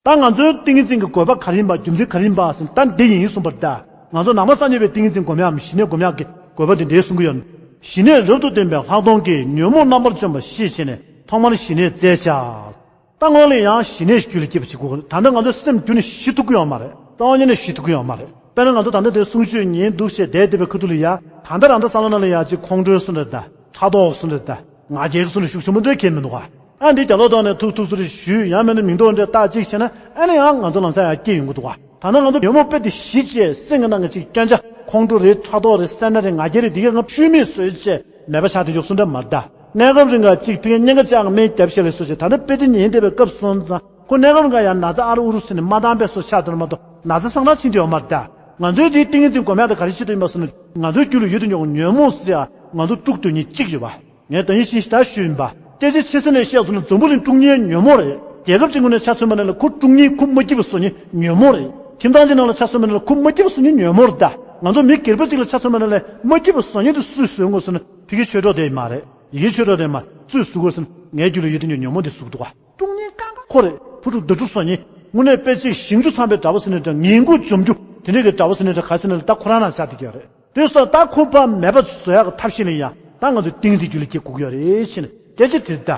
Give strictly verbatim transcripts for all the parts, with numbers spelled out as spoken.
ད་ང་ཚོའི་ཏིང་ངེ་འཛིན་གྱི་དགོས་པ་ག་རེ་ཡིན་པ། རྒྱུ་མཚན་ག་རེ་ཡིན་པ་ཟེར་ན། ད་འདི་ཡིན་གསུངས་པ་རེད་ད། ང་ཚོ་ནང་པ་སངས་རྒྱས་པའི་ཏིང་ངེ་འཛིན་སྒོམ་ཡག་གམ་ཞི་གནས་སྒོམ་ཡག་གི་དགོས་པ་དེ་འདྲའི་གསུང་གི་ཡོད། ཞི་གནས་རབ་ཏུ་བརྟན་པའི་ལྷག་མཐོང་གིས། ཉོན་མོངས་རྣམ་པར་བཅོམ་པ་ཞེས་བྱས་ནས། ཐོག་མར་ཞི་གནས་བཙལ་བྱ། ད་སྔོན་ལ་ཡང་ཞི་གནས་རྒྱུད་ལ་སྐྱེས་པ་ཅིག་དགོས། ད་ལྟ་ང་ཚོ་སེམས་རྒྱུད་ནས་ཞི་ཐུབ་ཀྱི་ཡོད་མ་རེད། རྩ་བ་ཉིད་ནས་ཞི་ཐུབ་ཀྱི་ཡོད་མ་རེད། དཔེར་ན་ང་ཚོ་ད་ལྟ་དེ་གསུང་ཆོས་ཉན་འདུག་བྱས་བསྡད་བསྡད་པའི་ཁ་ཐུག་ལ་ཡ། ད་ལྟ་རང་ད་བསམ་བློ་ནང་ལ་ཡ་ཅིག་ཁོང་ཁྲོའི་བཟོ་འདྲ་ད། ཕྲག་དོག་བཟོ་འདྲ་ད། ང་རྒྱལ་གྱི་བཟོ་འདྲ་ཤུགས་ཆེན་པོ་འདྲ་གང་ཡང་མི་འདུག་ག་ཨ་འདི་རྒྱབ་ལོགས་ཐོག་ནས་ཐུག་ཐུག་ཚུར་ཞུས། ཡང་མིན་ན་མིང་འདོགས་འདྲ་བཏགས་གཅིག་བྱས་ན། ཨ་ནི་ཡང་ང་ཚོ་ལམ་སང་ཡང་སྐྱེ་ཡོང་གི་འདུག་ག་ད་ནང་ང་ཚོ་ཉོན་མོངས་དཔེ་དེ་ཞི་བྱས་སེམས་ཀྱི་ནང་གི་ཅིག་སྐྱོན་ཆ། ཁོང་ཁྲོ་རེད། ཕྲག་དོག་རེད། སེར་སྣ་རེད། ང་རྒྱལ་རེད། འདི་གའི་ངབ་ཤུལ་མེད་བཟོས་བྱས་མེད་པ་ཆགས་དེ་འཇོག་སུ་འདྲ་མ་རེད་ད། གནས་སྐབས་རིང་ག་ཅིག་ཕ་གིར་གཉན་ཁ་ལྕགས་ཀྱི་སྨན་བརྒྱབ་བྱས་ལ་སོགས་བྱས། ད་ལྟ་དཔེ་ཁྲིད་ཉན་བསྡད་པའི་སྐབས་སོང་ཙང་། ཁོ་གནས་སྐབས་རིང་ག་ཡང་ན་ཚ་ཨ་རུ་ཨུ་རུ་ཟེར་ནས་མ་འདང་བས་སོ་ཆགས་དོན་མ་གཏོགས། ན་ཚ་སངས་དྲག་ཕྱིན་དེ་ཡོད་མ་རེད་ད། ང་ཚོའི་དེའི་ཏིང་ངེ་འཛིན་སྒོམ་ཡག་དེ་ག་རེ་བྱེད་དུ་ཡིན་པ་ཟེར་ན། ང་ཚོའི་རྒྱུད་ལ་ཡོད་དུ་ཡོད་ཉོན་མོངས་ཟེར་ཡ། ང་ཚོ་དཀྲུག་འདོད་མཁན་གཅིག་ཡོད་པ། ངས་ད་ཡིན་ཤིང་ཞིག་ད་ཞུས་ཡིན་པ། སྐད་ཆ་ཆེ་ས་ནས་བཤད་སོང་ན། འཛམ་བུ་གླིང་དཀྲུག་མཁན་ཉོན་མོངས་རེད། རྒྱལ་ཁབ་ཅིག་ངོས་ནས་ཆ་མཚོན་པ་ན་ལ། ཁོ་དཀྲུག་མཁན། ཁོ་མ་སྐྱིད་པ་བཟོ་མཁན་ཉོན་མོངས་རེད། ཁྱིམ་ཚང་ཅིག་ནང་ལ་ཆ་མཚོན་པ་ན་ལ། ཁོ་མ་སྐྱིད་པ་བཟོ་མཁན་ཉོན་མོངས་རེད་ད། ང་ཚོ་མི་སྒེར་པ་ཅིག་ལ་ཆ་མཚོན་པ་ན་ལ། མ་སྐྱིད་པ་བཟོ་མཁན་དེ་སུས་བཟོས་དགོས་ཟེར་ན། ཕ་གིའི་ཆོས་གྲོགས་དེ་མ་རེད། ཡི་གེའི་ཆོས་གྲོགས་དེ་མ་རེད། སུས་བཟོ་དགོས་ཟེར་ན། ངའི་རྒྱུད་ལ་ཡོད་དུ་ཡོད་ཉོན་མོངས་དེ་བཟོ་གི་འདུག་ག་དཀྲུག་མཁན་རྐང་པ་ཁོ་རེད། ཕྲུ་གུ་ཟླ་དྲུག་བཟོ་མཁན། དངོས་གནས་དཔེ་ཅིག་ཞིང་ཆུ་འཚམ་པའི་དགྲ་བོ་ཟེར་ནའི་འདྲ། ངན་དགུ་འཇོམས་རྒྱུ་དེ་འདྲས་ཀྱི་དགྲ་བོ་ཟེར་ནའི་འདྲ། ག་ཟེར་ནའི་ད་ཁོ་རང་རང་ཆགས་བསྡད་ཀྱི་ཡོད་རེད། དེ་སོགས་ད་ཁོ་ཕར་མེད་པ་བཟོ་ཡག་གི་ཐབས་ཤེས་ལ་ཡ། ད་ང་ཚོས་ཏིང་འཛིན་རྒྱུད་ལ་སྐྱེ་དགོས་ཀྱི་ཡོད་རེད་ཟེར་ནས། སྐད་ཆ་དེ་ད།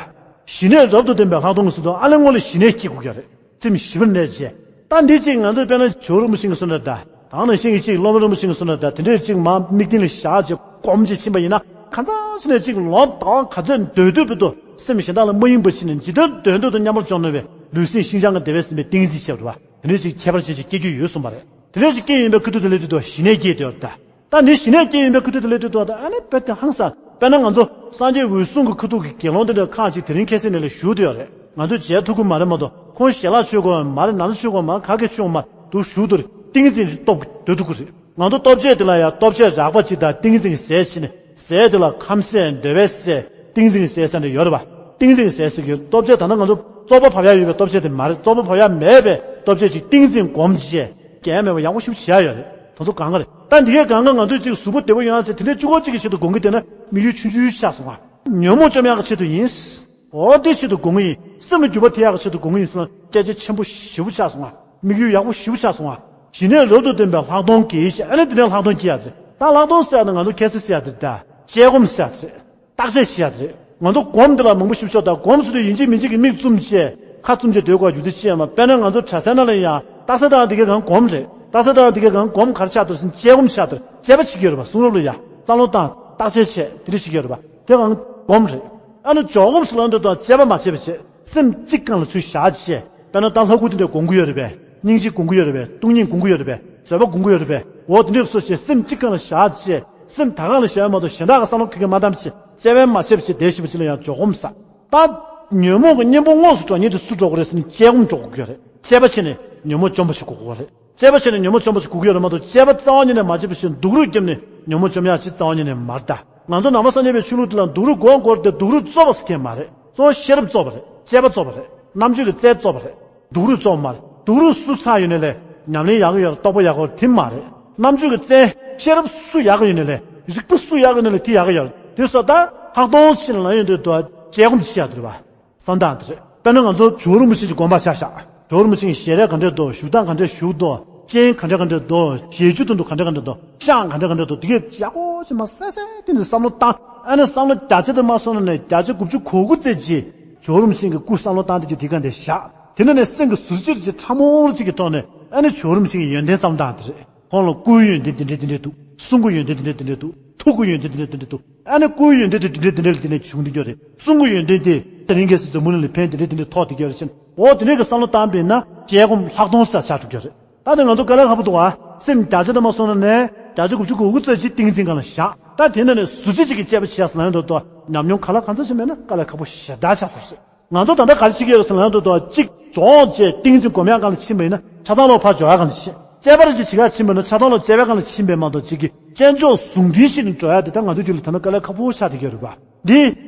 ཞི་གནས་རབ་ཏུ་བརྟན་པའི་ལྷག་མཐོང་གིས་གསུངས་འདུག་ཨ་ལས་སྔོན་ལ་ཞི་གནས་སྐྱེ་དགོས་ཀྱི་ཡོད་རེད། སེམས་ཞི་བར་གནས་བྱས། ད་འདི་གཅིག་ང་ཚོས་དཔེར་ན་ཇོ་བོ་རིན་པོ་ཆེ་གིས་གསུངས་འདྲ་ད། ད་ནང་བཞིན་གྱི་གཅིག་སློབ་དཔོན་རིན་པོ་ཆེ་གིས་གསུངས་འདྲ་ད། དེ་འདྲས་གཅིག་མར་དམིགས་རྟེན་ལ་བཞག་བྱས་སྒོམ་བྱས་ཕྱིན་པ་ཡིན་ན། ཁ་སང་ཕྱིན་ནས་གཅིག་ལོ་ཟླ་བ་ག་ཚོད་སྡོད་སྡོད་པའི་དུ། སེམས་གཞན་དག་ལ་མ་ཡེངས་པ་བྱས་ནས་འཇིག་རྟེན་སྡོད་སྡོད་དུ་མཉམ་པར་སྦྱོང་ནུས་པའི་ལུས་སེམས་ཤིན་སྦྱངས་ཀྱི་བདེ་བས་ཟིན་པའི་ཏིང་འཛིན་བྱས་པ་རེད་བ། དེ་འདྲས་གཅིག་ཁྱད་པར་ཅན་ཅིག་སྐྱེ་རྒྱུ་ཡོད་གསུངས་པ་རེད། དེ་འདྲས་གཅིག་སྐྱེས་ཡོང་པའི་ཁ་ཐུག་དེ་ལས་དུས་དུ་ཞི་གནས་སྐྱེས་དེ་ཡོད་ད། ད་འདི་ཞི་གནས་སྐྱེས་ཡིན་པའི་ཁ་ཐུག་དེ་ལས་དུས་དུ། ད་ཨ་ནི་དཔེ་དེ་ཧང་སང་། དཔེར་ན་ང་ཚོ་སངས་རྒྱས་འོད་སྲུང་གི་ཁ་ཐུག་གི་དགེ་སློང་དེ་འདྲ་ཁག་ཅིག་དེ་རིང་ཁ་སང་ནས་ལས་བཞུགས་བསྡད་ཡོད་རེད། ང་ཚོས་མཇལ་ཐུབ་ཀྱི་མ་རེད་མ་གཏོགས། ཁོང་ཞལ་ལག་མཆོད་དགོས་མ་རེད། ན་ཚ་མཆོད་དགོས་མ་རེད། ག་གེ་མཆོད་དགོས་མ་རེད། འདུག་བཞུགས་འདུག་རེད། ཏིང་འཛིན་སྟོབས་ཀྱིས་སྡོད་ཐུབ་ཀྱི་རེད། ང་ཚོ་ལྟོ་ཆས་དེ་ལ་ཡང་ལྟོ་ཆས་རགས་པ་ཅིག་དང་ཏིང་འཛིན་གྱི་ཟས་བྱས་ནས། ཟས་དེ་ལ་ཁམས་ཟས་འདོད་པའི་ཟས། ཏིང་འཛིན་གྱི་ཟས་ཟེར་འདྲ་ཡོད་རེད་པ། ཏིང་འཛིན་གྱི་ཟས་ཟེར་གྱི་ཡོད། ལྟོ་ཆས་ད་ལྟ་ང་ཚོ་བཙོག་པ་བབས་ཡག་ཡོད་པའི་ལྟོ་ཆས་དེ་མ་རེད། བཙོག་པ་བབས་ཡག་མེད་པའི་ལྟོ་ཆས་ཅིག་ཏིང་འཛིན་སྒོམ་བྱས། རྐྱེན་མེད་པ་ཡག་པོ་ཞིབ་བྱས་ཡོད་རེད། དེ་ཚོ་གང་ག་རེད། ད་འདི་གའི་གང་ག་ང་ཚོས་ཅིག་གཟུགས་པོ་བདེ་པོ་ཡོང་ཡག་ཟེར་དེ་འདྲའི་གཅིག་པོ་གཅིག་གི་ཆེད་དུ་སྒོམ་གྱི་བསྡད་ན། དམིགས་ཡུལ་ཆུང་ཆུང་ཆགས་སོང་ང་། ཉོན་མོངས་བཅོམ་ཡག་གི་ཆེད་དུ་ཡིན། འོ་དེའི་ཆེད་དུ་སྒོམ་གྱི་ཡིན། སེམས་ལ་འགྱུར་བ་ཐེབས་ཡག་གི་ཆེད་དུ་སྒོམ་གྱི་ཡིན་ཟེར་ན། སྐད་ཆ་ཆེན་པོ་ཞེ་པོ་ཆགས་སོང་ང་། དམིགས་ཡུལ་ཡག་པོ་ཞེ་པོ་ཆགས་སོང་ང་། ཞི་གནས་རབ་ཏུ་བརྟན་པའི་ལྷག་མཐོང་གིས་ཞེས། ཨ་ནི་དེ་ནས་ལྷག་མཐོང་སྐྱེ་ཡག་དེ་རེད། ད་ལྷག་མཐོང་ཟེར་ཡག་དེ་ང་ཚོ་ཁ་སང་ཟེར་ཡག་དེ་རེད། ད་དཔྱད་སྒོམ་ཟེར་ཡག་དེ་རེད། བརྟག་དཔྱད་བྱེད་ཡག་དེ་རེད། ང་ཚོ་སྒོམ་འདི་ལ་མང་པོ་ཞིབ་ཕྱོགས་དང་། སྒོམ་ཟེར་དུས་ཡིན་གཅིག་མིན་གཅིག་གི་མིག་བཙུམ་བྱས་ཁ་བཙུམ་བྱས་སྡོད་དགོས་རྒྱུ་དེ་ཅི་ཡང་མ། དཔེར་ན་ང་ཚོ་གྲྭ་སའི་ནང་ལ་ཡང་རྟགས་གསལ་བཏང་དེ་གའི་གང་སྒོམ་རེད། རྟགས་གསལ་བཏང་དེ་གའི་གང་སྒོམ་ག་རེ་ཆགས་འདུག་ཟེར་ན། དཔྱད་སྒོམ་ཆགས་འདུག་དཔྱད་པ་བྱེད་ཀྱི་ཡོད་རེད་པ། གསུང་རབ་ལ་ཡ་བསམ་བློ་བཏང་བརྟག་དཔྱད་བྱས་དེ་འདྲ་བྱེད་ཀྱི་ཡོད་རེད་པ། དེ་གང་སྒོམ་རེད། ཨ་ནི་འཇོག་སྒོམ་ཟེར་ལབ་འདུག་དང་དཔྱད་པ་མ་བྱས་པ་བྱས། སེམས་གཅིག་སྒང་ལ་ཚུར་བཞག་བྱས། དཔེར་ན་ད་ལྷ་སྐུ་དེ་འདྲ་སྒོམ་གྱི་ཡོད་རེད་པས། སྙིང་རྗེ་སྒོམ་གྱི་ཡོད་རེད་པས། སྟོང་ཉིད་སྒོམ་གྱི་ཡོད་རེད་པས། བཟོད་པ་སྒོམ་གྱི་ཡོད་རེད་པས། འོ་དེ་འདྲ་སོགས་བྱས། སེམས་གཅིག་སྒང་ལ་བཞག་བྱས། སེམས་ད་ག་ལ་བཞག་ཡོད་མ་གཏོགས་གཞན་དག་གི་བསམ་བློ་ག་གེ་མ་བཏང་བྱས། དཔྱད་པ་མ་བྱས་པ་བྱས་བསྡད་ཤི་བ་ཅིག་ལ་ཡང་འཇོག་སྒོམ་ཟེར། ད་ཉོན་མོངས་ཀྱི་གཉེན་པོ་དངོས་སུ་འགྲོ་མཁན་དེ་སུ་འགྲོ་དགོས་རེད་ཟེར་ན། དཔྱད་སྒོམ་འགྲོ་དགོས་ཀྱི་ཡོད་རེད། དཔྱད་པ་བྱས་ནས་ཉོན་མོངས་བཅོམ་པ་ཞིག་དགོས་ཀྱི་ཡོད་རེད། དཔྱད་པ་བྱས་ནས་ཉོན་མོངས་བཅོམ་པ་ཞིག་དགོས་ཀྱི་ཡོད་རེད་མ་གཏོགས། དཔྱད་པ་རྩ་བ་ཉིད་ནས་མ་བྱས་པ་བྱས། སྡུག་རུས་བརྒྱབ་ནས་ཉོན་མོངས་བཅོམ་ཡག་ཅིག་རྩ་བ་ཉིད་ནས་མ་རེད་ད། ང་ཚོ་ནང་པ་སངས་རྒྱས་པའི་ཆོས་ལུགས་འདི་ལ་སྡུག་རུས་དགོས་དགོས་རེད་དེ། སྡུག་རུས་རྩོག་པ་ཟེར་མཁན་མ་རེད། གཙོ་བོ་ཤེས་རབ་རྩོག་པ་རེད། དཔྱད་པ་རྩོག་པ་རེད། རྣམ་དཔྱོད་ཀྱི་རྩལ་རྩོག་པ་རེད། སྡུག་རུས་རྩོག་པ་མ་རེད། སྡུག་རུས་སུ་ཚ་ཡོད་ནའི་ལས་ཉམས་ལེན་ཡག་གི་ཡོད་རེད། རྟོགས་པ་ཡག་གི་ཡོད་རེད། དེ་མ་རེད། རྣམ་དཔྱོད་ཀྱི་རྩལ། ཤེས་རབ་སུ་ཡག་གི་ཡོད་ནའི་ལས། རིག་པ་སུ་ཡག་གི་ཡོད་ནའི་ལས་དེ་ཡག་གི་ཡོད་རེད། དེ་སོགས་ད་ལྷག་མཐོང་ཞེས་ལབ་ཡོང་དུས་དུ་དཔྱད་སྒོམ་བྱེད་ཡག་དེ་རེད་བ། བསམ་སྟངས་དེ་རེད། དཔེར་ན་ང་ཚོ་ཇོ་བོ་རིན་པོ་ཆེ་གི་དགོངས་པ་ཆ་བཞག་ཇོ་བོ་རིན་པོ་ཆེ་གི་ཞལ་རས་ག་འདྲས་འདུག་བཞུགས་སྟངས་ག་འདྲས་བཞུགས་འདུག་སྤྱན་ག་འདྲས་ག་འདྲས་འདུག་བཞེས་རྒྱུ་དེ་འདྲ་ག་འདྲས་ག་འདྲས་འདུག་ཤངས་ག་འདྲས་ག་འདྲས་འདུག་དེ་གས་ཡག་པོ་ཅིག་མར་གསལ་གསལ་ཏིག་ཏིག་བསམ་བློ་བཏང་། ཨ་ནི་བསམ་བློ་བརྒྱ་ཆ་དུ་མ་སོང་ན་ནས་བརྒྱ་ཆ་དགུ་བཅུ་གོ་དགུ་ཙམ་ཅིག་ཇོ་བོ་རིན་པོ་ཆེ་གི་སྐུ་བསམ་བློ་བཏང་སྟེ་གི་དེ་ག་འདྲས་བཞག་དེ་ནས་ནས་སེམས་ཀྱི་ཟུར་ཕྱོགས་ཅིག་ཕྲ་མོ་ཅིག་གི་ཐོག་ནས། ཨ་ནི་ཇོ་བོ་རིན་པོ་ཆེ་གི་ཡོན་ཏན་བསམ་བློ་བཏང་དེ་རེད། ཁོང་ལ་སྐུའི་ཡོན་ཏན་དེ་འདྲས་དེ་འདྲས་འདུག་གསུང་གི་ཡོན་ཏན་དེ་འདྲས་དེ་འདྲས་འདུག་ཐུགས་ཀྱི་ཡོན་ཏན་དེ་འདྲས་དེ་འདྲས་འདུག་ཨ་ནི་སྐུའི་ཡོན་ཏན་དེ་དེ་འདྲས་དེ་འདྲས་ལ་དེ་ནས་བྱུང་དེ་འདྲས་རེད། གསུང་གི་ཡོན་ཏན་དེ་དེ་རིང་ཁ་སང་འཛམ་བུ་གླིང་ལ་ཕན་དེ་འདྲས་དེ་འདྲས་ཐོགས་དེ་འདྲས་རེད་ཟེར། འོ་དེ་འདྲས་ཀྱི་བསམ་བློ་བཏང་པས་ན་དཔྱད་སྒོམ་ལྷག་མཐོང་ཟེར་ཆགས་འགྲོ་གི་རེད། ད་དེ་ང་ཚོ་དཀའ་ལས་ཁག་པོ་འདུག་ཨ། སེམས་བརྒྱ་ཆ་དུ་མ་སོང་ན་ནས་བརྒྱ་ཆ་དགུ་བཅུ་གོ་དགུ་ཙམ་ཅིག་ཏིང་འཛིན་སྒང་ལ་བཞག་ད་དེ་ནས་ནས་ཟུར་ཕྱོགས་ཅིག་གི་དཔྱད་པ་བྱས་ཟེར་ལབ་ཡོང་དུས་དུ་ཉམས་མྱོང་ག་ལ་གང་འཚམ་ཞིག་མེད་ན་དཀའ་ལས་ཁག་པོ་ཞེ་དྲག་ཆགས་ཚར་རེད། ང་ཚོ་ད་ལྟ་ག་རེ་བྱེད་ཀྱི་ཡོད་ཟེར་ན། ད་ལྟ་གཅིག་འཇོག་བྱས་ཏིང་འཛིན་སྒོམ་ཡག་སྒང་ལ་ཕྱིན་པ་ཡིན་ན་ཆགས་སྡང་ལོག་ཕར་འཇོག་ཡག་སྒང་ལ་ཕྱིན། དཔྱད་པ་རེ་ཅིག་བྱེད་ཡག་ཕྱིན་པ་ཡིན་ན་ཆགས་སྡང་ལོག་དཔྱད་པའི་སྒང་ལ་ཕྱིན་པས་མ་གཏོགས། གཅིག་གི་དཔྱད་འཇོག་ཟུང་འབྲེལ་ཞིག་ནས་འགྲོ་ཡག་དེ་ད་ང་ཚོའི་རྒྱུད་ལ་ད་ལྟ་དཀའ་ལས་ཁག་པོ་ཆགས་བསྡད་ཀྱི་ཡོད་རེད་པ། འདི་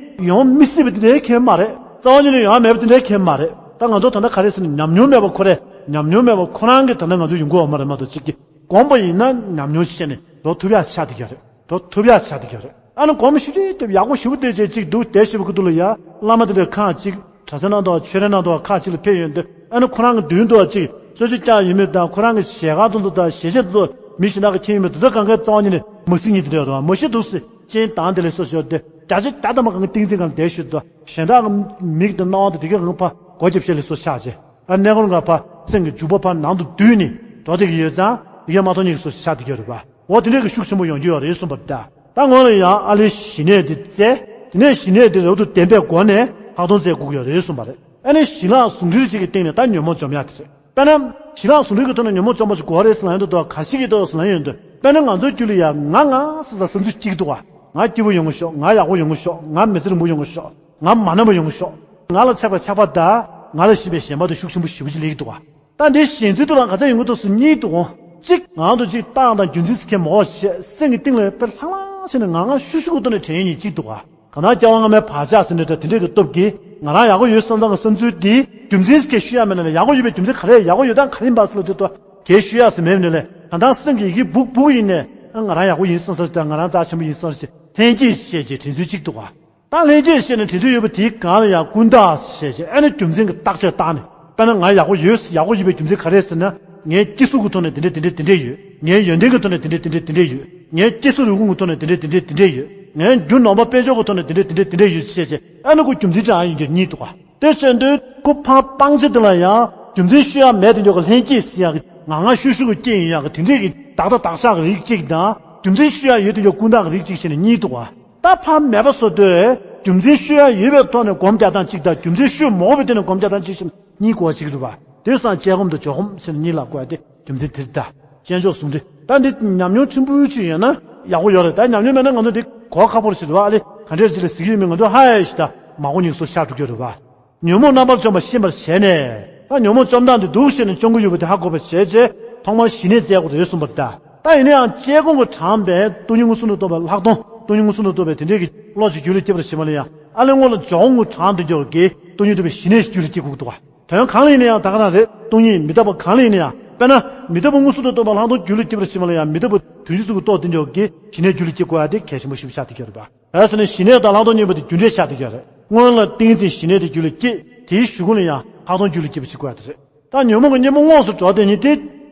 ཡོང་མི་སྲིད་པ་དེ་འདྲའི་གང་ཡང་མ་རེད། རྩ་བ་ཉིད་ནས་ཡོང་ཡག་མེད་པ་དེ་འདྲའི་གང་ཡང་མ་རེད། ད་ང་ཚོ་ད་ལྟ་ག་རེ་ཟེར་ན་ཉམས་མྱོང་མེད་པ་ཁོ་རེད། ཉམས་མྱོང་མེད་པ་ཁོ་རང་གིས་ད་ལྟ་ང་ཚོ་ཡོང་གི་ཡོད་མ་རེད་མ་གཏོགས། གཅིག་གི་སྒོམ་པ་ཡིན་ན་ཉམས་མྱོང་བྱས་ནས་འགྲོ་ཐུབ་ཡག་ཆགས་བསྡད་ཀྱི་ཡོད་རེད། འགྲོ་ཐུབ་ཡག་ཆགས་བསྡད་ཀྱི་ཡོད་རེད། ཨ་ནི་སྒོམ་ཞིབ་ཅིག་བཏབ་ཡག་པོ་ཞེ་པོ་བལྟས་བྱས་ཅིག་འདུག་བསྡད་ཞེ་པོ་གི་འདུག་ལ་ཡ། བླ་མ་དེ་འདྲ་ཁག་ཅིག་གྲྭ་ས་ནང་དུ་ཆོས་རའི་ནང་དུ་ཁག་ཅིག་ལ་ཕེབས་ཡོང་དུས་ ཨ་ནི་ཁོ་རང་གི་མདུན་དུ་ཅིག་གསོལ་ཇ་བཀྱག་ཡོད་མེད་དང་ཁོ་རང་གི་ཞལ་ཁ་དོན་དུ་དང་ཞལ་ཆད་དུ་མི་གཞན་དག་གིས་མཁྱེན་ཡོད་མེད་དེ་ཚོ་གང་གའི་རྩ་བ་ཉིད་ནས་མ་གཟིགས་ཉིད་དེ་འདྲ་ཡོད་རེད་བ། མ་ཤེས་འདུག་ཟེར་སྤྱན་དང་དེ་ལས་སོ་ཞོར་དེ་བརྒྱ་ཆ་བརྒྱ་ཐམ་པ་གང་གི་ཏིང་འཛིན་གང་བསྡད་ཤོད་དུ་གཞན་དག་གི་མིག་དང་རྣ་བ་དང་དེ་གའི་གང་ཕ་གོ་རྒྱབ་བཤད་ལས་སོ་ཆགས་རྗེས། ཨ་གནས་སྐོར་འགའ་ཕ་སེམས་ཀྱི་འཇུག་པ་ཕ་ནང་དུ་བསྡུས་ནས་འགྲོ་བསྡད་ཀྱི་ཡོད་ཙང་དེ་གའི་མ་མཐོང་ཉིད་ཀྱི་སོ་ཆགས་བསྡད་ཀྱི་ཡོད་རེད་བ། འོ་དེ་འདྲས་ཀྱི་ཤུགས་ཆེན་པོ་ཡོང་རྒྱུ་ཡོད་རེད་གསུངས་པ་རེད། ད་ངོས་ལ་ཡང་ཨ་ལེ་ཞི་གནས་དེ་བཙལ། དེ་ནས་ཞི་གནས་དེ་རབ་ཏུ་ལྡན་པའི་སྒོ་ནས་ལྷག་མཐོང་བཙལ་དགོས་ཀྱི་ཡོད་རེད་གསུངས་པ་རེད། ཨ་ནི་ཞི་ལྷག་ཟུང་འབྲེལ་ཅིག་གི་སྟེང་ནས་ད་ཉོན་མོངས་འཇོམས་ཡག་དེ་རེད། དཔེར་ན་ཞི་ལྷག་ཟུང་འབྲེལ་གྱི་ཐོག་ནས་ཉོན་མོངས་འཇོམས་པ་ཅིག་དགོས་རེད་ཟེར་ལབ་ཡོང་དུས་ད་ག་ཞིག་གི་ཐོག་ཟེར་ལབ་ཡོང་དུས་དཔེར་ན་ང་ཚོའི་རྒྱུད་ལ་ཡང་ང་ང་ཟེར་ས་བསམ་ཚུལ་གཅིག་འདུག་ག་ང་སྐྱིད་པོ་ཡོང་གི་ཤོག་ང་ཡག་པོ་ཡོང་གི་ཤོག་ང་མི་ཚེ་རིང་པོ་ཡོང་གི་ཤོག་ང་མ་ན་པོ་ཡོང་གི་ཤོག་ང་ལ་ཆགས་པའི་ཆགས་པ་དང་ང་ལ་ཞེན་པའི་ཞེན་པ་དེ་ཤུགས་ཆེན་པོ་ཞེ་པོ་ཅིག་སླེབས་ཀྱི་འདུག་ག་ད་འདི་ཞེན་ཚུལ་དུ་རང་ག་ཚད་ཡོང་གི་འདུག་ཟེར་གཉིས་འདུག་འོང་། གཅིག་ང་ཚོ་གཅིག་བཏང་དང་རྒྱུ་མཚན་ཟེར་མཁན་མོ་ཞེས་སེམས་ཀྱི་གཏིང་ལ་དཔེ་ལྷང་ལྷང་བྱས་ནས་ང་ང་ཤུགས་ཤུགས་ཀྱི་ཐོག་ནས་དྲན་ཡོང་མཁན་གཅིག་འདུག་ག་གང་ལྟར་སྐྱེ་བ་སྔ་མའི་བག་ཆགས་ཟེར་འདྲ་འདྲ་དེ་འདྲས་ཀྱི་སྟོབས་ཀྱིས་ང་རང་ཡག་པོ་ཡོད་བསམ་བསམ་གྱི་བསམ་ཚུལ་འདི་རྒྱུ་མཚན་ཟེར་མཁན་ཞུ་ཡག་མེད་ན་ལས་ཡག་པོ་ཡོད་པའི་རྒྱུ་མཚན་ག་རེ་ཡག་པོ་ཡོད་སྟངས་ག་རེ་ཡིན་པ་ཟེར་ལབ་དུས་ད་གལ་ཞུ་ཡག་ཟེར་མེད་ནས་ལས་གང་ལྟར་སེམས་ཀྱི་ཡི་གེ་སྦུག་སྦུག་ཡིན་ནས་ང་རང་ཡག་པོ་ཡིན་བསམ་ས་ཞིག་དང་ང་རང་རྩ་ཆེན་པོ་ཡིན་བསམ་ས་ཞིག་ལྷན་སྐྱེས་ཞེས་བྱས་དྲན་ཚུལ་གཅིག་འདུག་ག་ད་ལྷན་སྐྱེས་ཞེས་ནས་དྲན་ཚུལ་ཡོད་པ་དེའི་སྒང་ལ་ཡང་ཀུན་བརྟགས་ཞེས་བྱས་ཨ་ནི་རྒྱུ་མཚན་གྱི་བརྟག་དཔྱད་བཏང་ནས་དཔེར་ན་ང་ཡག་པོ་ཡོད་ཡག་པོ་ཡིན་པའི་རྒྱུ་མཚན་ག་རེ་ཟེར་ན་ངའི་སྐྱེ་གཟུགས་ཀྱི་ཐོག་ནས་དེ་འདྲས་དེ་འདྲས་དེ་འདྲས་ཡོད། ངའི་ཡོན་ཏན་གྱི་ཐོག་ནས་དེ་འདྲས་དེ་འདྲས་དེ་འདྲས་ཡོད། ངའི་སྐྱེ་གཟུགས་རུས་ཁུངས་ཀྱི་ཐོག་ནས་དེ་འདྲས་དེ་འདྲས་དེ་འདྲས་ཡོད། ངའི་རྒྱུ་ནོར་པ་དཔལ་འབྱོར་གྱི་ཐོག་ནས་དེ་འདྲས་དེ་འདྲས་དེ་འདྲས་ཡོད་ཅེས་བྱས་ཨ་ནི་ཁོ་རྒྱུ་མཚན་ཅང་ཡིན་རྒྱུ་གཉིས་འདུག་ག་དེ་བྱས་དུས་ཁོ་ཕར་སྤང་བྱ་དེ་ལ་ཡང་རྒྱུ་མཚན་ཤོད་ཡག་མེད་དེ་འཇོག་གི་ལྷན་སྐྱེས་ཟེར་ཡག་གི་ང་ང་ཤུགས་ཤུགས་ཀྱི་སྐྱེ་ཡིན་ཡག་གི་དེ་འདྲས་ཀྱི་བདག་ལྟ་བདག་ཆགས་ཀྱི་རིགས་གཅིག་དང་རྒྱུ་མཚན་ཤོད་ཡག་ཡོད་དེ་འཇོག་ཀུན་བརྟགས་ཀྱི་རིགས་གཅིག་བྱས་ནས་གཉིས་འདུག་ག་ད་ཕར་མེད་པ་བཟོ་དུས་རྒྱུ་མཚན་ཤོད་ཡག་ཡོད་པའི་ཐོག་ནས་སྒོམ་རྒྱག་སྟངས་གཅིག་དང་རྒྱུ་མཚན་ཤོད་མ་དགོས་པའི་སྟེང་ནས་སྒོམ་རྒྱག་སྟངས་གཅིག་བྱས་ནས་གཉིས་བགོ་བ་བྱེད་ཀྱི་འདུག་བ། དེ་སང་དཔྱད་སྒོམ་དང་འཇོག་སྒོམ་ཟེར་ནས་གཉིས་ལ་བགོ་ཡག་དེ་རྒྱུ་མཚན་དེ་རེད་ད། དཔལ་འབྱོར་ཟུང་འབྲེལ་ད་འདི་ཉམས་མྱོང་ཕྲན་བུ་ཅིག་ཡོད་ན་ཡག་པོ་ཡོད་རེད། ད་ཉམས་མྱོང་མེད་ན་ང་ཚོ་འདི་གོ་ཁག་པོ་ཞིག་རེད་བ། ཨ་ལེ་ག་འདྲས་ཅིག་ལ་ཟེར་གྱི་ཡོད་མེད་ང་ཚོ་ཧ་ཡ་ཞིག་ད་མ་གོ་ཉིག་སོ་ཤར་འགྲོ་གི་ཡོད་རེད་བ། ཉོན་མོངས་རྣམ་པར་འཇོམས་པ་ཤེས་པར་བྱས་ནས། ད་ཉོན་མོངས་འཇོམས་སྟངས་དེ་འདུག་ཟེར་ནས་སྐྱོང་གི་ཡོད་པ་དེ་ཧ་གོ་བར་བྱས་རྗེས་ཐོག་མར་ཞི་གནས་བཙལ་དགོས་རེད་གསུངས་པ་རེད་ད། ད་ཡིན་ན་ཡང་དཔྱད་སྒོམ་གྱིས་དྲངས་པའི་སྟོང་ཉིད་མངོན་སུམ་དུ་རྟོགས་པའི་ལྷག་མཐོང་སྟོང་ཉིད་མངོན་སུམ་དུ་རྟོགས་པའི་དེ་འདྲས་ཀྱི་བློ་ཅིག་རྒྱུད་ལ་སྐྱེས་པར་བྱེད་པ་ལ་ཡང་ཨ་ལེ་སྔོན་ལ་སྦྱོང་ངོ་དྲངས་དུ་འཇོག་གི་སྟོང་ཉིད་རྟོགས་པའི་ཞི་གནས་རྒྱུད་ལ་སྐྱེ་དགོས་འདུག་བ། དོན་གང་ལ་ཡིན་ན་ཡང་ད་ག་རང་རེད། སྟོང་ཉིད་མི་རྟག་པ་གང་ལ་ཡིན་ན་ཡང་དཔེར་ན་མི་རྟག་པ་མངོན་སུམ་དུ་རྟོགས་པ་ལྷག་མཐོང་རྒྱུད་ལ་སྐྱེས་པར་བྱེད་པ་ལ་ཡང་མི་རྟག་པ་དུས་གཅིག་ཏུ་རྟོགས་དུ་འཇོག་གི་ཞི་གནས་རྒྱུད་ལ་སྐྱེ་དགོས་ཡ་དེ་གལ་ཆེན་པོ་ཞིག་ཆགས་བསྡད་ཀྱི་ཡོད་རེད་པ། རེད་ཟེར་ན་ཞི་གནས་དང་ལྷག་མཐོང་གཉིས་པོ་དེ་རྒྱུ་འབྲས་ཆགས་བསྡད་ཀྱི་ཡོད་རེད། སྔོན་ལ་ཏིང་འཛིན་ཞི་གནས་དེ་རྒྱུད་ལ་སྐྱེས། དེའི་གཞུག་གུ་ལ་ཡང་ལྷག་མཐོང་རྒྱུད་ལ་སྐྱེས་པ་བྱེད་དགོས་ཡ་དེ་རེད། ད་ཉོན་མོངས་ཀྱི་གཉེན་པོ་དངོས་སུ་འགྲོ་བསྡད་མཁན་དེ་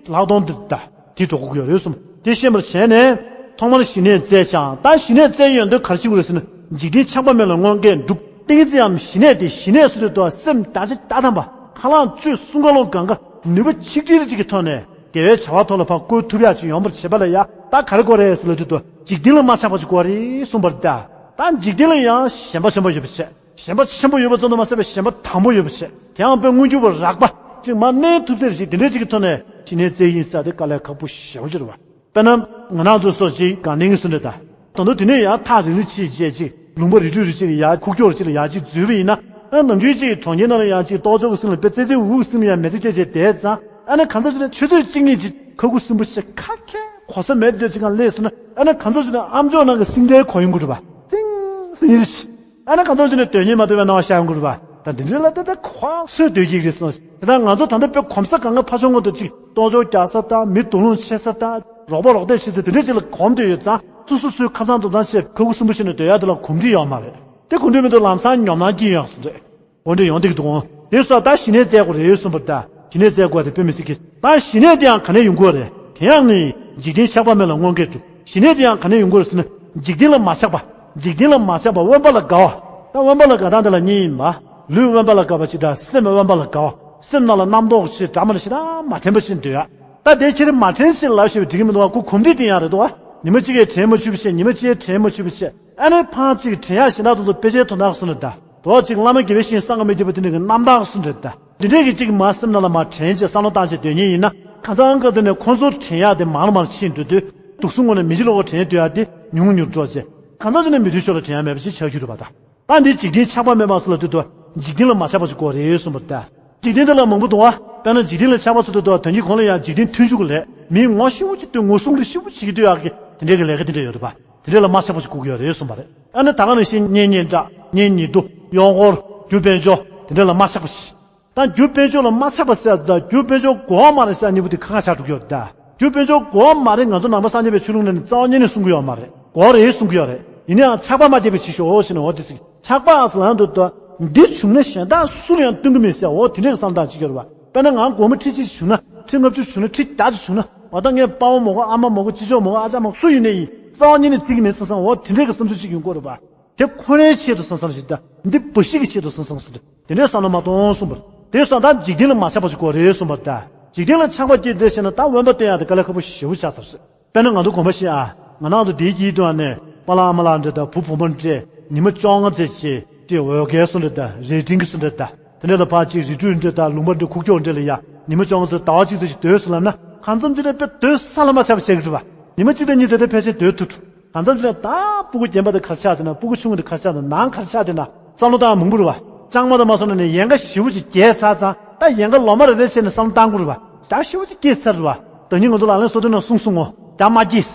ལྷག་མཐོང་དེ་ད་དེ་འགྲོ་དགོས་ཀྱི་ཡོད་རེད་གསུངས། དེ་ཤེས་པར་བྱས་ནས་ཐོག་མར་ཞི་གནས་བཙལ་ཞིང་། ད་ཞི་གནས་བཙལ་ཡོང་དུས་ག་རེ་བྱེད་དགོས་རེད་ཟེར་ན། འཇིག་རྟེན་ཆགས་པ་མེད་ལ་དངོས་འགལ་སྒྲུབ། ཏིང་འཛིན་འམ་ཞི་གནས་དེ་ཞི་གནས་སུ་དུ་ཏོ་སེམས་བདག་ཅིག་བདག་དམ་པ་ཁ་རླངས་བཅུ་གསུམ་ཀ་ལོ་གང་ག་ནུས་པ་ཆིག་ཁྲིའི་གཅིག་གི་ཐོག་ནས་དགེ་བའི་བྱ་བ་ཐོག་ལ་ཕར་བཀོལ་ཐུབ་ཡག་ཅིག་ཡོང་བར་བྱེད་པ་ལ་ཡ་ད་ག་རེ་དགོས་རེད་ཟེར་ལབ་དུས་ཏོ་འཇིག་རྟེན་ལ་མ་ཆགས་པ་ཅིག་དགོས་རེད་གསུངས་པ་རེད་ད། ད་འཇིག་རྟེན་ལ་ཡང་ཞེན་པ་ཆེན་པོ་ཡོད་པ་བྱས། ཞེན་པ་ཆེན་པོ་ཡོད་པ་ཙམ་དུ་མ་ཟད་པའི་ཞེན་པ་དང་པོ་ཡོད་པ་བྱས། དེའང་དཔེ་མངོན་གྱུར་པ་རགས་པ་ཅིག་མར་གནས་ཐུབ་ཚད་ཅིག་དེ་འདྲའི་ཅིག་གི་ཐོག་ནས་ཞི་གནས་བཙལ་ཡིན་ཟེར་དེ་དཀའ་ལས་ཁག་པོ་ཞེ་པོ་ཅིག་རེད་བ། དཔེར་ན། ང་རང་ཚོ་སོགས་ཅིག་དགའ་ལྡན་གྱི་གསུང་འདྲ་ད། ད་དུང་དེ་ནས་ཡང་ཐག་རིང་རིང་ཕྱིན་རྗེས་ཅིག་ལུང་པ་རི་ཁྲོད་རི་ཅིག་ལ་ཡར་ཁུག་ཀྱོག་རི་ཅིག་ལ་ཡར་ཅིག་འཛུལ་བ་ཡིན་ན། ཨ་ནམ་རྒྱུན་ཅིག་གྲོང་ཁྱེར་ནང་ལ་ཡང་ཅིག་ལྟོ་ཅོག་གི་སེམས་ལ་དཔེ་ཙེ་ཙེ་འུ་འུ་གི་སེམས་ལ་ཡང་མི་ཚེ་སྐྱེལ་བྱས་བསྡད་ཙང་ཨ་ནི་གང་ཟག་ཅིག་ནས་ཆུ་ཚོད་གཅིག་གཉིས་ཅིག་ཁ་ཁུ་གསུམ་པོ་ཞིག་ཁ་ཁས་གོ་ས་མེད་དུས་ཅིག་གང་སླེབས་སོང་ན་ཨ་ནི་གང་ཟག་ཅིག་ནས་ཨམ་ཅོག་ནང་གི་སིང་སྒྲའི་གོ་ཡོང་གི་རེད་པ། ཙིང་ཟིང་རེ་ཞིག་ཨ་ནི་གང་ཟག་ཅིག་ནས་སྡོད་ཉན་མ་ཐུབ་པའི་སྣང་བ་ཤར་ཡོང་གི་རེད་པ། ད་འདི་འདྲའི་ལ་ད་ད་ཁོ་སུས་སྡོད་ཀྱི་རེད་གསུངས། དེ་ད་ང་ཚོ་ད་ལྟ་དཔེ་གོམས་ས་གང་ག་ཕ་ཆུང་ངོ་དུ་ཅིག་ལྟོ་ཅོག་རྒྱག་ས་དང་མི་དུག་རླུང་མཆེད་ས་དང་རོགས་པ་རོགས་འདེགས་བྱེད་ས་དེ་འདྲ་ཅིག་ལ་གོམས་བསྡད་ཡོད་ཙང་སོ་སོ་སོའི་ཁ་སང་དུ་ཙང་ཆེ་ཁ་ཁུ་གསུམ་པོ་ཞིག་ནས་སྡོད་ཡག་དེ་ལ་གོམས་འདྲིས་ཡོད་མ་རེད། དེ་གོམས་འདྲིས་མི་འདུག་ལམ་སང་ཉོབ་སྣང་སྐྱེ་ཡོང་སོང་རེད། གོམས་འདྲིས་ཡོང་བསྡད་ཀྱི་འདུག་འོང་། དེ་སོགས་ད་ཞི་གནས་བཙལ་དགོས་རེད་གསུངས་པ་ད་ཞི་གནས་བཙལ་དགོས་དེ་དཔེ་མི་སྲིད་ཀི། ད་ཞི་གནས་དེ་ཡང་ག་ནས་ཡོང་དགོས་རེད། དེ་ཡང་ནི་འཇིག་རྟེན་ཆགས་པ་མེད་ལ་དངོས་འགལ་གྲུབ། ཞི་གནས་དེ་ཡང་ག་ནས་ཡོང་དགོས་རེད་ཟེར་ན་འཇིག་རྟེན་ལ་མ་ཆགས་པ། འཇིག་རྟེན་ལ་མ་ཆགས་པ་དབེན་པ་ལ་དགའ་བ། ད་དབེན་པ་ལ་དགའ་སྟངས་དེ་ལ་གཉིས་ཡིན་པ། ལུས་དབེན་པ་ལ་དགའ་བ་ཅིག་དང་སེམས་དབེན་པ་ལ་དགའ་བ། སེམས་ནང་ལ་རྣམ་རྟོག་ཅིག་འདྲ་མ་འདྲ་ཞིག་དང་མ་དྲན་པ་ཞིག་འདོད་ཡ། ད་དེ་ཁྱེད་རང་མ་དྲན་ཞིག་ལབ་ཞེས་པའི་འགྲིག་གི་མི་འདུག་བ། ཁོ་གོམས་འདྲིས་དེ་ཡང་རེད་འདུག་བ། ཉི་མ་གཅིག་གིས་དྲན་མ་ཆུག་པ་བྱས་ཉི་མ་གཅིག་དྲན་མ་ཆུག་པ་བྱས་ཨ་ནི་ཕངས་གཅིག་དྲན་ཡ་ཞེ་དྲག་དུ་དཔེ་ཆའི་དོན་དག་སུ་ནས་ད། དོ་གཅིག་བླ་མ་དགེ་བའི་བཤེས་གཉེན་སངས་རྒྱས་མི་འདུས་པ་དེ་འདྲ་གི་རྣམ་དག་སུ་འདྲ་ད། འདི་འདྲས་ཀྱི་གཅིག་མ་སེམས་ནང་ལ་མ་དྲན་བྱས་བསམ་བློ་བཏང་བྱས་སྡོད་མཁན་ཡིན་ན་ཁ་སང་ཁ་ཐུག་ནས་ཁོང་ཚོར་དྲན་ཡག་དེ་མང་ལ་མང་ཕྱིན་འགྲོ་དུས་དུག་གསུམ་ངོ་ནས་མི་འཇིགས་ལོག་གོ་དྲན་སྡོད་ཡག་དེ་ཉུང་ཉུང་འགྲོ་བྱས་ཁ་སང་ཅིག་ནས་མི་དུས་ཤོར་ལ་དྲན་ཡག་མེད་པ་ཅིག་ཆགས་རྒྱུ་རེད་པ་ད། ད་འདི་འཇིག་རྟེན་ཆགས་པ་མེད་པ་སུ་ལ་དུས་དུ་འཇིག་རྟེན་ལ་མ་ཆགས་པ་ཅིག་དགོས་རེད་གསུངས་པ་ད། འཇིག་རྟེན་འདི་ལ་མང་པོ་འདུག་བ། དཔེར་ན་འཇིག་རྟེན་ལ་ཆགས་པ་སུ་དུ་དུ་དོན་གྱི་གོང་ལ་ཡང་འཇིག་རྟེན་མཐུན་འཇུག་གི་ལས་མིའི་ངོ་ཤེས་པོ་ཅིག་ཏུ་ངོ་སྲུང་གི་ཤེས་པོ་བྱེད་ཀྱི་སྡོད་ཡག་གི་དེ་འདྲའི་གི་ལས་ཀ་དེ་འདྲ་ཡོད་རེད་པ། དེ་འདྲ་ལ་མ་ཆགས་པ་ཅིག་དགོས་ཀྱི་ཡོད་རེད་གསུངས་པ་རེད། ཨ་ནི་ད་ག་ནང་བཞིན་གཉེན་ཉེ་འདྲ་གཉེན་ཉེ་དུ་གཡོག་འཁོར་རྒྱུ་དཔལ་འབྱོར་དེ་འདྲ་ལ་མ་ཆགས་པ་ཞིག་ད་རྒྱུ་དཔལ་འབྱོར་ལ་མ་ཆགས་པ་ཟེར་ད་རྒྱུ་དཔལ་འབྱོར་དགོས་མ་རེད་ཟེར་གཉིས་པོ་དེ་ཁ་ཁ་ཆགས་འགྲོ་གི་ཡོད་རེད་ད། རྒྱུ་དཔལ་འབྱོར་དགོས་མ་རེད། ང་ཚོ་ནང་པ་སངས་རྒྱས་པའི་ཆོས་ལུགས་ནང་ནས་རྩ་བ་ཉིད་ནས་གསུང་གི་ཡོད་མ་རེད། དགོས་རེད་གསུང་གི་ཡོད་རེད། ཡིན་ནའང་ཆགས་པ་མ་སྐྱེས་པའི་ཕྱིར་ཤོག་ཟེར་ནས་འོ་དེ་ཟེར་གི། ཆགས་པ་ཟེར་ལབ་དུས་ད་འདི་བྱུང་ན་གཞན་དག་སུ་ལ་ཡང་སྟོན་གི་མིན་ཟེར་འོ་དེ་འདྲའི་བསམ་སྟངས་ཅིག་ཡོད་རེད་བ། དཔེར་ན་ང་སྒོར་མོ་ཁྲི་གཅིག་བྱུང་ན། ཁྲི་ལྔ་བཅུ་བྱུང་ན། ཁྲི་བརྒྱ་ཅིག་བྱུང་ན། འོ་ད་ངས་པ་ཕ་མ་མ་དགོས། ཨ་མ་མ་དགོས། ཅི་ཅོག་མ་དགོས། ཨ་ཅག་མ་དགོས། སུ་ཡིན་ནའི་ཡིན། རྩ་བ་ཉིད་ནས་བརྩི་གི་མེད་བསམ་བསམ། འོ་དེ་འདྲའི་གི་བསམ་ཚུལ་ཅིག་ཡོང་གི་རེད་པ། དེ་ཁོ་རའི་ཆེད་དུ་བསམ་བསམ་ཞིག་དང་། འདི་འབའ་ཞིག་གི་ཆེད་དུ་བསམ་བསམ་ཞིག་དང་། དེ་འདྲའི་བསམ་བློ་མ་གཏོང་གསུངས་པ་རེད། དེ་སོང་ཙང་འཇིག་རྟེན་ལ་མ་ཆགས་པ་ཞིག་དགོས་རེད་གསུངས་པ་རེད་ད། འཇིག་རྟེན་ལ་ཆགས་པ་སྐྱེས་བསྡད་བྱས་ན། ད་དབེན་པ་བསྟེན་ཡག་དེ་དཀའ་ལས་ཁག་པོ་ཞེ་པོ་ཆགས་ཚར་ཟེར། དཔེར་ན་ང་ཚོ་དགོན་པ་བཞིན་ཨ། ང་རང་ཚོ་འདིའི་དཀྱིལ་དུ་ཨ་ནི་པཱ་ལགས་ཨ་མ་ལགས་འདྲ་དང་། བུ་བུ་མོ་འདྲ། ཉི་མ་བཅོ་ལྔ་ཙམ་ཅིག་དེ་འོས་འགན་སུ་འདྲ་དང་། རྭ་སྒྲེང་གི་སུ་འདྲ་དང་། དེ་འདྲ་ལ་ཕར་ཅིག་རི་ཁྲོད་འདྲ་དང་། ལུང་པ་འདྲ། ཁུག་ཀྱོག་འདྲ་ལ་ཡ། ཉི་མ་བཅོ་ལྔ་ཙམ། ཟླ་བ་གཅིག་ཙམ་ཞིག་སྡོད་སོང་ལབ་ན། གང་འཚམ་ཅིག་ལ་དཔེ་སྡོད་ས་ལ་མ་ཆགས་པ་བྱེད་ཀྱི་འདུག་པ། ཉི་མ་གཅིག་དང་གཉིས་དེ་དེ་ཕལ་ཆེར་སྡོད་ཐུབ་འདུག་གང་འཚམ་ཅིག་ལ་ད་སྤུ་གུ་རྒན་པ་དེ་གར་ཆགས་བསྡད་ན། སྤུ་གུ་ཆུང་ངུ་དེ་གར་ཆགས་བསྡད་ན། ནང་གར་ཆགས་བསྡད་ན། བསམ་བློ་བཏང་མང་པོ་རེད་པ། ལྕང་མ་དང་མ་སོང་ན་ནི་ཡལ་ག་ཞེ་པོ་ཅིག་རྒྱས་ཚར་ཙང་། ད་ཡལ་ག་ལོ་མ་རེ་རེ་བྱས་ནས་བསམ་བློ་བཏང་དགོས་རེད་པ། རྒྱ་ཞེ་པོ་ཅིག་སྐྱེས་ཚར་རེད་པ། ད་ནི་ང་ཚོ་ལག་ལེན་སོ་བདུན་ནང་གསུངས་སོང་ངོ་། རྒྱ་མ་སྐྱེས།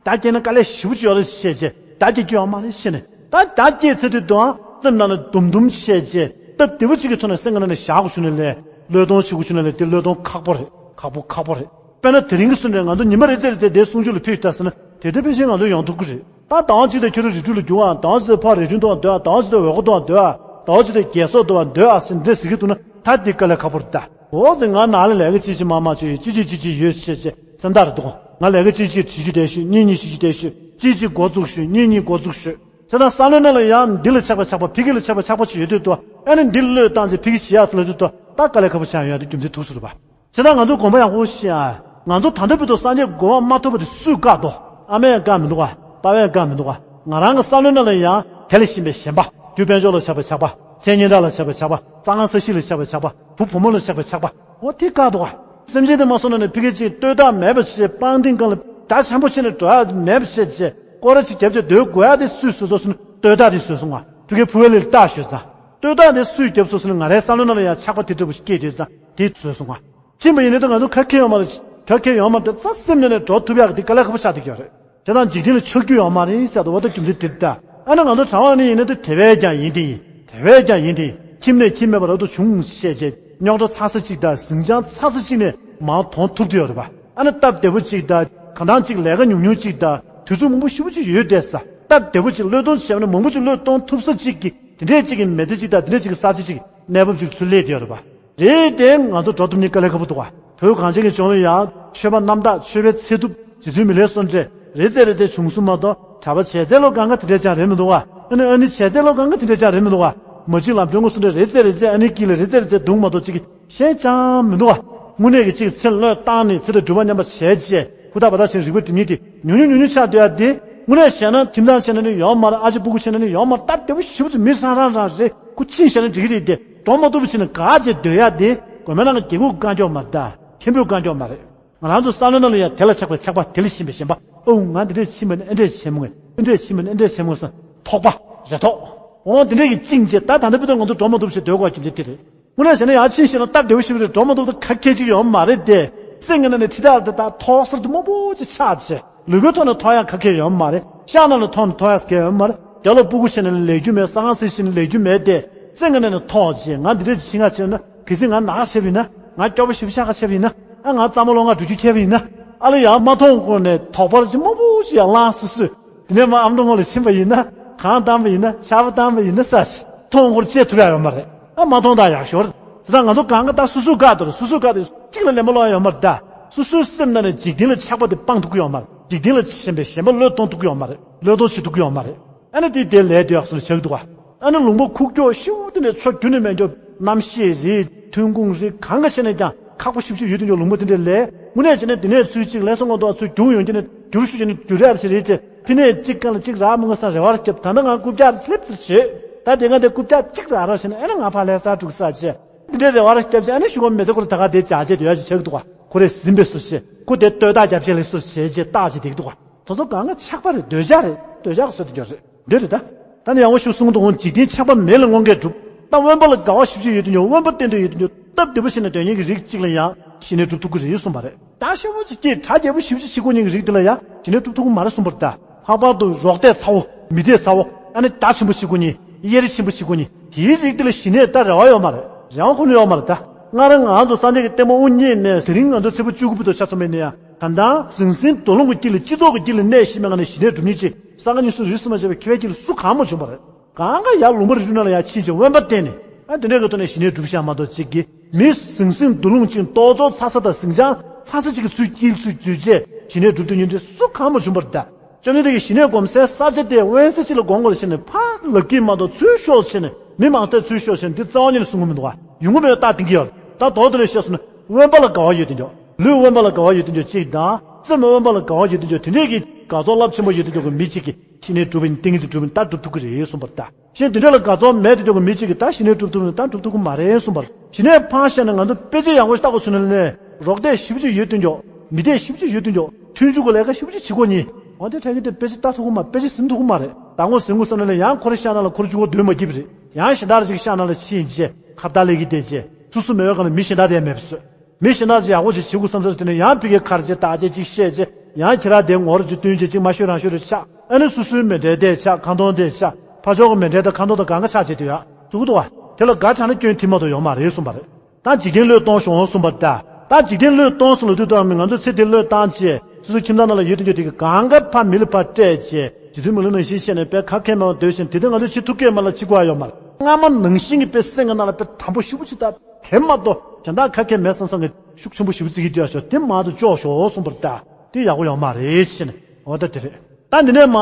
རྒྱ་སྐྱེས་ན་དཀའ་ལས་ཞེ་པོ་ཅིག་ཡོད་རེད་བཤད་བྱས། རྒྱ་སྐྱེ་རྒྱུ་ཡོད་མ་རེད་བཤད་ནས། ད་རྒྱ་སྐྱེས་ཚར་དུས་དུའང་སེམས་ནང་ནས་དུམ་དུམ་བཤད་བྱས། སྟབས་བདེ་པོ་ཅིག་གི་ཐོག་ནས་སེམས་ཀྱི་ནང་ནས་བཞག་དགོས་བྱུང་ན་ལས། བློས་གཏོང་བྱེད་དགོས་བྱུང་ན་ལས། དེ་བློས་གཏོང་ཁག་པོ་རེད། ཁག་པོ་ཁག་པོ་རེད། དཔེར་ན་དེ་རིང་གི་བཟོ་འདྲ་ང་ཚོ་ཉི་མ་རེ་ཙམ་རེ་ཙམ་དེ་གསུང་ཆོས་ལ་ཕེབས་ཤིག་ད་ཟེར་ན། དེ་འདྲ་ཕལ་ཆེར་ང་ཚོ་ཡོང་ཐུབ་ཀྱི་རེད། ད་ཟླ་བ་གཅིག་དང་ཁྱོད་རང་རི་ཁྲོད་ལ་རྒྱུག་ཨ། ཟླ་བ་གཅིག་དང་ཕར་རྭ་སྒྲེང་ཐོག་སྡོད་ཨ། ཟླ་བ་གཅིག་དང་འོལ་ཁ་ཐོག་སྡོད་ཨ། ཟླ་བ་གཅིག་དང་རྒྱལ་སོག་ཐོག་སྡོད་ཨ་ཟེར་འདྲ་ཟེར་གྱི་འདུག་ན། ད་འདི་དཀའ་ལས་ཁག་པོ་རེད་ད། འོ་ཟེར། ང་ནང་ལ་ལས་ཀ་ཅིག་ཅིག་མང་མང་ཅིག་ཡོད། ཅིག་ཅིག་ཅིག་ཅིག་ཡོད་བྱས་བྱས་སེམས་ཐག་རེད་འདུག་ང་ལས་ཀ་ཅིག་ཅིག་བྱེད་རྒྱུ་དེ་ཤོད། གཉིས་གཉིས་བྱེད་རྒྱུ་དེ་ཤོད། ཅིག་ཅིག་འགོ་བཙུགས་ཤོད། གཉིས་གཉིས་འགོ་བཙུགས་ཤོད། བྱས་ཙང་བསམ་བློའི་ནང་ལ་ཡང་འདི་ལ་ཆགས་པ་ཆགས་པ། ཕ་གི་ལ་ཆགས་པ་ཆགས་པ་ཅིག་ཡོད་དུས་དུ། ཨ་ནི་འདི་བློས་བཏང་བྱས་ཕ་གི་བྱེད་ཡག་ཟེར་ལབ་དུས་དུ། ད་དཀའ་ལས་ཁག་པོ་ཆགས་ཡོང་ཡག་དེ་རྒྱུ་མཚན་ཐུག་སོང་རེད་པ། བྱས་ཙང་ང་ཚོ་དགོན་པ་ཡག་པོ་ཞིག་ཨ། ང་ཚོ་ད་ལྟ་བར་དུ་སངས་རྒྱས་གོ་འཕང་མ་ཐོབ་པ་དེ་སུས་བཀག་འདུག་ཨ་མས་བཀག་མི་འདུག་ག་པ་ཕས་བཀག་མི་འདུག་ག་ང་རང་གི་བསམ་བློའི་ནང་ལ་ཡང་དེ་ལ་ཞེན་པའི་ཞེན་པ། རྒྱུ་དཔལ་འབྱོར་ལ་ཆགས་པའི་ཆགས་པ། མཚན་སྙན་གྲགས་ལ་ཆགས་པའི་ཆགས་པ། རྩྭ་ཁང་ས་གཞི་ལ་ཆགས་པའི་ཆགས་པ། བུ་བུ་མོ་ལ་ཆགས་པའི་ཆགས་པ། འོ་དེ་བཀག་འདུག་ག་སེམས་ཅན་དེ་མ་སོང་ན་ནི་ཕ་གི་ཅིག་ལྟོས་དག་མེད་པ་བྱས། སྤང་ཐང་སྒང་ལ་རྒྱ་ཆེན་པོ་བྱས་ནས་འགྲོ་ཡག་མེད་པ་བྱས་བྱས། སྐོར་ར་ཅིག་བརྒྱབ་བྱས་སྡོད་དགོས་ཡག་དེ་སུས་བཟོས་སོང་ཟེར་ན། ལྟོས་དག་དེ་བཟོས་སོང་ང་། ཕ་གིའི་ཕུ་བོ་ལི་ལ་རྟ་ཞོན་ཙང་། ལྟོས་དག་དེ་སུས་བརྒྱབ་སོང་ཟེར་ན། ང་རའི་བསམ་བློའི་ནང་ལ་ཡང་ཆགས་པ་དེ་འདྲ་པོ་ཞིག་སྐྱེས་བསྡད་ཙང་དེ་བཟོས་སོང་ང་། ཕྱིན་པ་ཡིན་ན་ད་ང་ཚོ་ཁ་ཁེ་ཡོད་མ་རེད། ཁ་ཁེ་ཡོད་མ་རེད། ད་སེམས་ནང་ནས་འགྲོ་ཐུབ་ཡག་གི་དེ་དཀའ་ལས་ཁག་པོ་ཆགས་བསྡད་ཀྱི་ཡོད་རེད། བྱས་ཙང་འཇིག་རྟེན་ལ་ཆགས་རྒྱུ་ཡོད་མ་རེད་ཟེར་དུས། འོ་ད་རྒྱུ་མཚན་དེ་རེད་ད། ཨ་ནི་ང་ཚོ་གྲྭ་པ་ནི་ཡིན་ན་ད་དེ་བས་ཀྱང་ཡིན་དེ་ཡིན། དེ་བས་ཀྱང་ཡིན་དེ་ཡིན། ཁྱིམ་ནས་ཁྱིམ་མེད་པ་རབ་ཏུ་བྱུང་བྱས་བྱས། རྙོག་དྲ་ཚ་ས་གཅིག་དང་། ཟིང་ཆ་ཚ་ས་གཅིག་ནས་མར་དོང་ཐུག་བསྡད་ཡོད་རེད་པ། ཨ་ནི་སྟབས་བདེ་པོ་གཅིག་དང་། གང་ལྟར་གཅིག་ལས་ཀ་ཉུང་ཉུང་གཅིག་དང་། དུས་ཚོད་མང་པོ་ཞེ་པོ་ཅིག་ཡོད་བསྡད་ས། སྟབས་བདེ་པོ་གཅིག་བློས་གཏོང་བྱས་པ་ན་མང་པོ་ཅིག་བློས་གཏོང་ཐུབ་ས་གཅིག་གི་དེ་འདྲས་གཅིག་གི་མི་ཚེ་གཅིག་དང་། དེ་འདྲས་གཅིག་གི་ས་ཆ་གཅིག་གནས་བབ་ཅིག་ཚུར་སླེབས་བསྡད་ཡོད་རེད་པ། རེད་དེ། ང་ཚོ་འགྲོ་ཐུབ་ནི་དཀའ་ལས་ཁག་པོ་འདུག་ག་བོད་གངས་ཅན་གྱི་ལྗོངས་ལ་ཡང་ཆོས་པ་རྣམ་དག་ཆོས་པའི་ཚེ་ཐུབ། རྗེ་བཙུན་མི་ལའི་བསམ་འདྲ་རེ་ཙམ་རེ་ཙམ་བྱུང་སོང་མ་གཏོགས། གྲྭ་པ་བྱས་ཚད་ལོ་གང་ག་དེ་འདྲས་ཀྱང་རེད་མི་འདུག་ག་ཨ་ནི་ཨ་ནི་བྱས་ཚད་ལོ་གང་ག་དེ་འདྲས་ཀྱང་རེད་མི་འདུག་ག་མ་གཅིག་ལམ་སྒྲོན་གོ་སོང་འདྲ་རེ་ཙམ་རེ་ཙམ་ཨ་ནི་དཀྱིལ་ལ་རེ་ཙམ་རེ་ཙམ་བརྡུངས་མ་གཏོགས་གཅིག་གི་ཤན་ཅང་མི་འདུག་ག་དངོས་གནས་ཀྱི་གཅིག་ཚེ་བློས་བཏང་ནས་ཚེ་དང་སྒྲུབ་པ་མཉམ་པ་བྱས་རྗེས། ཧུར་ཐག་འབད་ཐག་བྱས་ནས་རིག་པ་སྒྲིམ་མཁན་དེ་ཉུང་ཉུང་ཉུང་ཉུང་ཆགས་སྡོད་ཡ་དེ། དངོས་གནས་བྱས་ན་ཁྱིམ་ཚང་བྱས་ན་ནི་ཡོད་མ་རེད། ཨ་ཅེ་སྤུ་གུ་བྱས་ན་ནི་ཡོད་མ་རེད། སྟབས་བདེ་པོ་ཞེ་པོ་ཅིག་མི་རང་རང་རང་རེད། ཁོ་ཕྱིན་བྱས་ན་འགྲིག་གི་རེད་དེ། འགྲོ་མ་ཐུབ་པ་བྱས་ནས་དགའ་བྱས་སྡོད་ཡ་དེ། དགོན་པའི་ནང་གི་རྒྱལ་ཁབ་དཀའ་མགྱོགས་མ་རེད་ད། མཁན་པོས་དཀའ་མགྱོགས་མ་རེད། ང་རང་ཚོ་བསམ་བློའི་ནང་ལ་ཡང་དེ་ལ་ཆགས་པའི་ཆགས་པ། དེ་ལ་ཞེན་པའི་ཞེན་པ། ཨོ་ང་འདི་འདྲས་ཕྱིན་པ་ན་ཨེ་འདྲས་བྱེད་མི་དགོས། ཨེ་འདྲས་ཕྱིན་པ་ན་ཨེ་འདྲས་བྱེད་མི་དགོས་བསམ། དོགས་པ། རེ་དོགས། འོ་འདི་འདྲས་ཀྱི་བཅིངས་བྱས། ད་ད་ལྟ་བར་དུ་ང་ཚོ་འགྲོ་མ་ཐུབ་བྱས་སྡོད་དགོས་རྒྱུ་མཚན་དེ་རེད། དངོས་གནས་བྱས་ན་ཡར་ཕྱིན་བྱས་ན་སྟབས་བདེ་པོ་ཞིག་རེད། འགྲོ་མ་ཐུབ་ད་ག་གེ་ཅིག་ཡོད་མ་རེད་དེ། སེམས་ཀྱི་ནང་ནས་འདྲི་རྟགས་དེ་དག་ཐོག་སར་དུ་མང་པོ་ཅིག་ཆགས་བྱས། ལུས་པོའི་ཐོག་ནས་ཐོགས་ཡག་ག་གེ་ཡོད་མ་རེད། ཤ་ནང་ལ་ཐོགས་ནས་ཐོགས་ཡག་ག་གེ་ཡོད་མ་རེད། རྒྱ་ལོ་སྤུ་གུ་བྱས་ནས་ལས་རྒྱུ་མེད། ས་ཁང་ཟིག་བྱས་ནས་ལས་རྒྱུ་མེད་དེ། སེམས་ཀྱི་ནང་ནས་ཐོགས་བྱས། ང་འདི་འདྲས་ཅིག་ཕྱིན་ང་བྱས་ན། གལ་སྲིད་ང་ནག་བྱས་པ་ཡིན་ན། ང་སྐྱོ་པོ་ཞེ་པོ་ཆགས་ཁ་བྱས་པ་ཡིན་ན། ཨ་ང་གཙང་མ་ལོག་ང་འགྲོ་རྒྱུ་ཁྱེར་བ་ཡིན་ན། ཨ་ལ་ཡང་མ་མཐོང་གོང་ནས་དོགས་པ་ཅིག་མང་པོ་ཅིག་ཡར་ལངས་སོང་སོང་། དེ་ནས་མར་ཨ་མདོ་སྔོན་ལ་ཕྱིན་པ་ཡིན་ན། གང་བཏང་བ་ཡིན་ན། ཆར་པ་བཏང་བ་ཡིན་ན་ཟེར་ཅིག་མཐོང་གོང་བཅད་ཐུབ་ཡག་ཡོད་མ་རེད། ཨ་མ་མཐོང་དང་ཡག་ཤོས་རེད། དེ་ཙང་ང་ཚོ་གང་ག་ད་སོ་སོ་བཀག་འདུག་སོ་སོ་བཀག་སྟེ་གཅིག་ལ་ལན་མ་སློག་ཡག་ཡོད་མ་རེད་ད། སོ་སོའི་སེམས་ནང་ནས་འཇིག་རྟེན་ལ་ཆགས་པ་དེ་སྤང་ཐུབ་ཀྱི་ཡོད་མ་རེད། འཇིག་རྟེན་ལ་ཞེན་པའི་ཞེན་པ་བློས་གཏོང་ཐུབ་ཀྱི་ཡོད་མ་རེད། བློས་གཏོང་བྱེད་ཐུབ་ཀྱི་ཡོད་མ་རེད། ཨ་ནི་དེ་དེ་ལས་དེ་ཡག་སོ་ཆགས་འདུག་ག་ཨ་ནི་ལུང་པ་ཁུག་ཀྱོག་ཤིག་དེ་ནས་ཕྱོགས་རྒྱུ་ནས་མེད་རྒྱུ། གནམ་གཤིས་རེད། ཐོན་ཁུངས་རེད། གང་ག་བྱས་ནས་ཀྱང་ཁག་པོ་ཞེ་པོ་ཅིག་ཡོད་དུས་ཀྱང་ལུང་པ་དེ་འདྲའི་ལས། དངོས་གནས་བྱས་ན་དེ་ནས་ཚུར་གཅིག་ལས་སོང་ངོ་ཏོག་ཚུར་རྒྱུག་ཡོང་རྒྱུ་ནས་རྒྱུག་ཤུགས་ཀྱིས་ནི་རྒྱུག་རེ་ཨ་ཞིག་རེད་ཅེས། ཕི་ནས་གཅིག་ག་ལ་གཅིག་རག་མི་འགའ་ས་རེ་བ་རེ་བརྒྱབ། ད་ལྟ་ང་རྐུབ་བཀྱག་ཚི་ལེབ་ཚིར་བྱེད། ད་དེ་ག་དེ་རྐུབ་བཀྱག་གཅིག་རག་རོགས་བྱས་ན། ཨ་ནི་ང་ཕར་ལས་ས་དྲུག་ས་བྱས། དེ་འདྲའི་རེ་བ་རེ་བརྒྱབ་བྱས། ཨ་ནི་གཞུག་གུ་མི་ཚེ་ཁོ་རང་ད་ག་དེ་བྱ་བྱེད་དེ་ཡོད་ཅིག་ཆགས་ཀྱི་འདུག་ག་ཁོ་རེ་ཟིན་པའི་སུ་བྱེད། ཁོ་དེ་ལྟོས་ད་རྒྱབ་བྱེད་ལས་སུ་བྱེད་ཅེས་བརྟག་བྱེད་དེ་འདུག་ག་དེ་ཚོ་གང་ག་ཆགས་པ་རེད། འདོད་ཆགས་རེད། འདོད་ཆགས་སུ་དེ་འགྱུར་རེད། འདོད་རེད་ད། ད་ནི་ཡང་བ་ཞུ་གསུང་དུ་འོང་། འཇིག་རྟེན་ཆགས་པ་མེད་ལ་དངོས་འགལ་གྲུབ། ད་དབེན་པ་ལ་དགའ་བ་ཞེ་པོ་ཅིག་ཡོད་དུས་ཀྱང་། དབེན་པ་བསྟེན་འདོད་ཡོད་དུས་ཀྱང་། སྟབས་བདེ་པོ་བྱས་ནས་སྡོད་མཁན་གྱི་རིགས་གཅིག་ལ་ཡང་ཞི་གནས་སྒྲུབ་ཐུབ་ཀྱི་རེད་གསུངས་པ་རེད། དགྲ་ཞེ་པོ་ཅིག་སྐྱེས། དགྲ་རྒྱས་པོ་ཞེ་པོ་ཅིག་བྱེད་དགོས་མཁན་གྱི་རིགས་དེ་ལ་ཡང་ཞི་གནས་སྒྲུབ་ཐུབ་ཀྱི་མ་རེད་གསུངས་པ་རེད་ད། ལྷག་པར་དུ་རོགས་དད་ཚ་བོ། མི་དད་ཚ་བོ། ཨ་ནི་དགྲ་ཆེན་པོ་བྱེད་དགོས་མཁན། གཡེར་ཆེན་པོ་བྱེད་དགོས་མཁན། དེའི་རིགས་དེ་ལ་ཞི་གནས་ད་རེ་བ་ཡོད་མ་རེད། རེ་བ་ཁོ་ན་ཡོད་མ་རེད་ད། སྔར་ང་ཚོ་སངས་རྒྱས་ཀྱི་ལྟད་མོ་དབུ་བརྙེས་ནས་དེ་རིང་ང་ཚོ་ཚེ་འཕོ་བཅུ་དགུ་པའི་ཐོག་ཆ་མཚོན་པ་ཡིན་ན་ཡང་། ད་ལྟ་ཟང་ཟིང་རྡོ་རླུང་གི་དཀྱིལ་ལ། སྤྱི་ཚོགས་ཀྱི་དཀྱིལ་ལ་གནས་ཤེས་མེད་ངང་ནས་ཞི་གནས་སྒྲུབ་མཁན་ཅིག་ས་ཁ་གཉིས་གསུམ་རིས་སུ་མ་ཆད་པའི་མཁས་པའི་དཀྱིལ་ལ་སུ་གང་མ་བྱུང་བ་རེད། གང་ག་ཡར་ལུང་པ་རི་ཁྲོད་ནང་ལ་ཡར་ཕྱིན་བྱས་དབེན་པ་བསྟེན་ནས། ཨ་དེ་འདྲའི་གི་ཐོག་ནས་ཞི་གནས་སྒྲུབ་བྱ་མ་གཏོགས་གཅིག་གིས་མི་ཟང་ཟིང་རྡུལ་ལོང་ཅིང་རྟོག་བཟོ་ཚ་ས་དང་ཟིང་ཆ་ཚ་ས་གཅིག་གི་ཚུལ་དཀྱིལ་ཚུལ་བརྗོད་བྱས་ཞི་གནས་སྒྲུབ་ཐུབ་མཁན་དེ་སུ་གང་མ་བྱུང་བར་གདའ། བཅོམ་ལྡན་འདས་ཀྱིས་ཞི་གནས་སྒོམ་སའི་ས་ཆ་དེ་དབེན་ས་གཅིག་ལ་སྒོམ་དགོས་ལ་ཕྱིན་ནས་ཕར་ལབ་ཀྱིན་མ་གཏོགས་ཚུར་ཤོག་ཕྱིན་ནས་མི་མང་སྟེ་ཚུར་ཤོག་ཕྱིན་ནས་འདི་རྩ་བ་ཉིད་ནས་གསུང་གི་མི་འདུག་བ། ཡོང་གི་མེད་པའི་རྟགས་བསྟན་གྱི་ཡོད། ད་མདོར་དེ་ནས་བཤད་སོང་ན་དབེན་པ་ལ་དགའ་བ་ཡོད་དོ་ཅོག་ལུས་དབེན་པ་ལ་དགའ་བ་ཡོད་དོ་ཅོག་གཅིག་དང་སེམས་དབེན་པ་ལ་དགའ་བ་ཡོད་དོ་ཅོག་དེ་འདྲས་ཀྱི་དགའ་ཚོར་རླབས་ཆེན་པོ་ཡོད་དོ་ཅོག་གི་མི་གཅིག་གིས་ཞི་གནས་སྒྲུབ་པ་ཡིན་ཏིང་ངེ་འཛིན་སྒྲུབ་པ་ཡིན་ད་སྒྲུབ་ཐུབ་ཀྱི་རེད་གསུངས་པར་གདའ། གཞན་དེ་འདྲ་ལ་དགའ་ཚོར་མེད་དེ་འཇོག་གི་མི་གཅིག་གིས་ད་ཞི་གནས་སྒྲུབ་ཐུབ་ནི་ད་སྒྲུབ་ཐུབ་ཀྱི་མ་རེད་གསུངས་པར། ཞི་གནས་ཕར་བཤད་ན་ང་ཚོ་དཔེ་ཆ་ཡག་པོ་ཞིག་ལྟ་དགོས་བྱུང་ན་ལས་རོགས་འདེགས་ཞེ་པོ་ཅིག་ཡོད་དུས་འཇོག་མི་འདེགས་ཞེ་པོ་ཅིག་ཡོད་དུས་འཇོག་མཐུན་འཇུག་གི་ལས་ཀ་ཞེ་པོ་ཅིག་བྱེད་དགོས་ཉིན། འོ་དེ་འཕྲལ་གྱི་དེ་དཔེ་ཆ་ལྟ་ཐུབ་ཀྱི་མ་དཔེ་ཆ་ཟིན་ཐུབ་ཀྱི་མ་རེད། ད་ངོ་ཟིན་དགོས་བསམ་ན་ལས་ཡང་ཁོ་རེ་བཤད་ན་ལ་ཁོ་རེ་གཅིག་པོ་སྡོད་མ་སྐྱིད་པ་རེད། ཡང་གཞན་དག་རེ་ཅིག་བཤད་ན་ལ་ཕྱིན་རྗེས་ཁ་བརྡ་ལས་ཀྱི་བསྡད་རྗེས་སོ་སོ་མེད་པའི་སྒང་ལ་མི་གཞན་དག་དེ་མེད་པ་བཟོས། མི་གཞན་དག་ཅིག་ཡག་པོ་ཅིག་བྱེད་དགོས་བསམ་ས་རེ་དེ་ནས་ཡང་ཕ་གིའི་ཁར་ཅིག་བརྟག་དཔྱད་ཅིག་བཤད་རྗེས་ཡང་ཁྱེད་རང་དེ་ངོ་ར་ཅིག་བསྟུན་རྗེས་ཅིག་མ་ཤོད་རང་ཤོད་རེ་ཆགས། ཨ་ནི་སོ་སོའི་མཎྜལ་དེ་ཆགས། ཁ་འདོན་དེ་ཆགས། ཕར་ཕྱོགས་ཀྱི་མཎྜལ་དང་ཁ་འདོན་དང་གང་ག་ཆགས་བྱས་དུས་ཡ་བཙུགས་འདུག་བ། དེ་ལ་དགའ་དྲགས་ན་སྐྱོན་ཐིག་མ་གཏོགས་ཡོང་མ་རེད་གསུངས་པ་རེད། ད་འཇིག་རྟེན་བློས་གཏོང་ཤོག་གསུངས་པ་རེད་ད། ད་འཇིག་རྟེན་བློས་གཏོང་སོང་ལ་དུས་ད་ང་ཚོ་ཚེ་འདི་བློས་བཏང་བྱས་སོ་སོའི་ཁྱིམ་ཚང་ནང་ལ་ཡོད་དུས་ཀྱི་དེ་གི་གང་ག་ཕར་མི་ལ་ཕར་སྤྲད་བྱས་རྗེས་དུས་མི་ལུས་ནང་བཞིན་བཤད་ནས་དཔེ་ཁ་ཁེ་མ་སྡོད་བཞིན་དེ་དུས་ང་ཚོ་བྱེད་ཐུབ་ཀྱི་མ་ལ་བྱེད་དགོས་ཡ་ཡོད་མ་རེད། སྔ་མ་ནང་བཞིན་གྱི་དཔེ་སེམས་ཀྱི་ནང་ལ་དཔེ་དམ་པོ་ཞེ་པོ་ཅིག་ད། དེ་མ་གཏོགས་གཞན་དག་ཁ་སྐད་མེད་བསམ་བསམ་གྱི་ཤུགས་ཆེན་པོ་ཞེ་པོ་བརྩི་གི་འདུག་ཤོག་དེ་མང་དུ་ལྕོགས་ཤོག་གསུངས་པར་ལྟ། དེ་ཡག་པོ་ཡོད་མ་རེད་ཟེར་ནས་འོ་ད་དེ་རེད། ད་འདི་ནས་མ་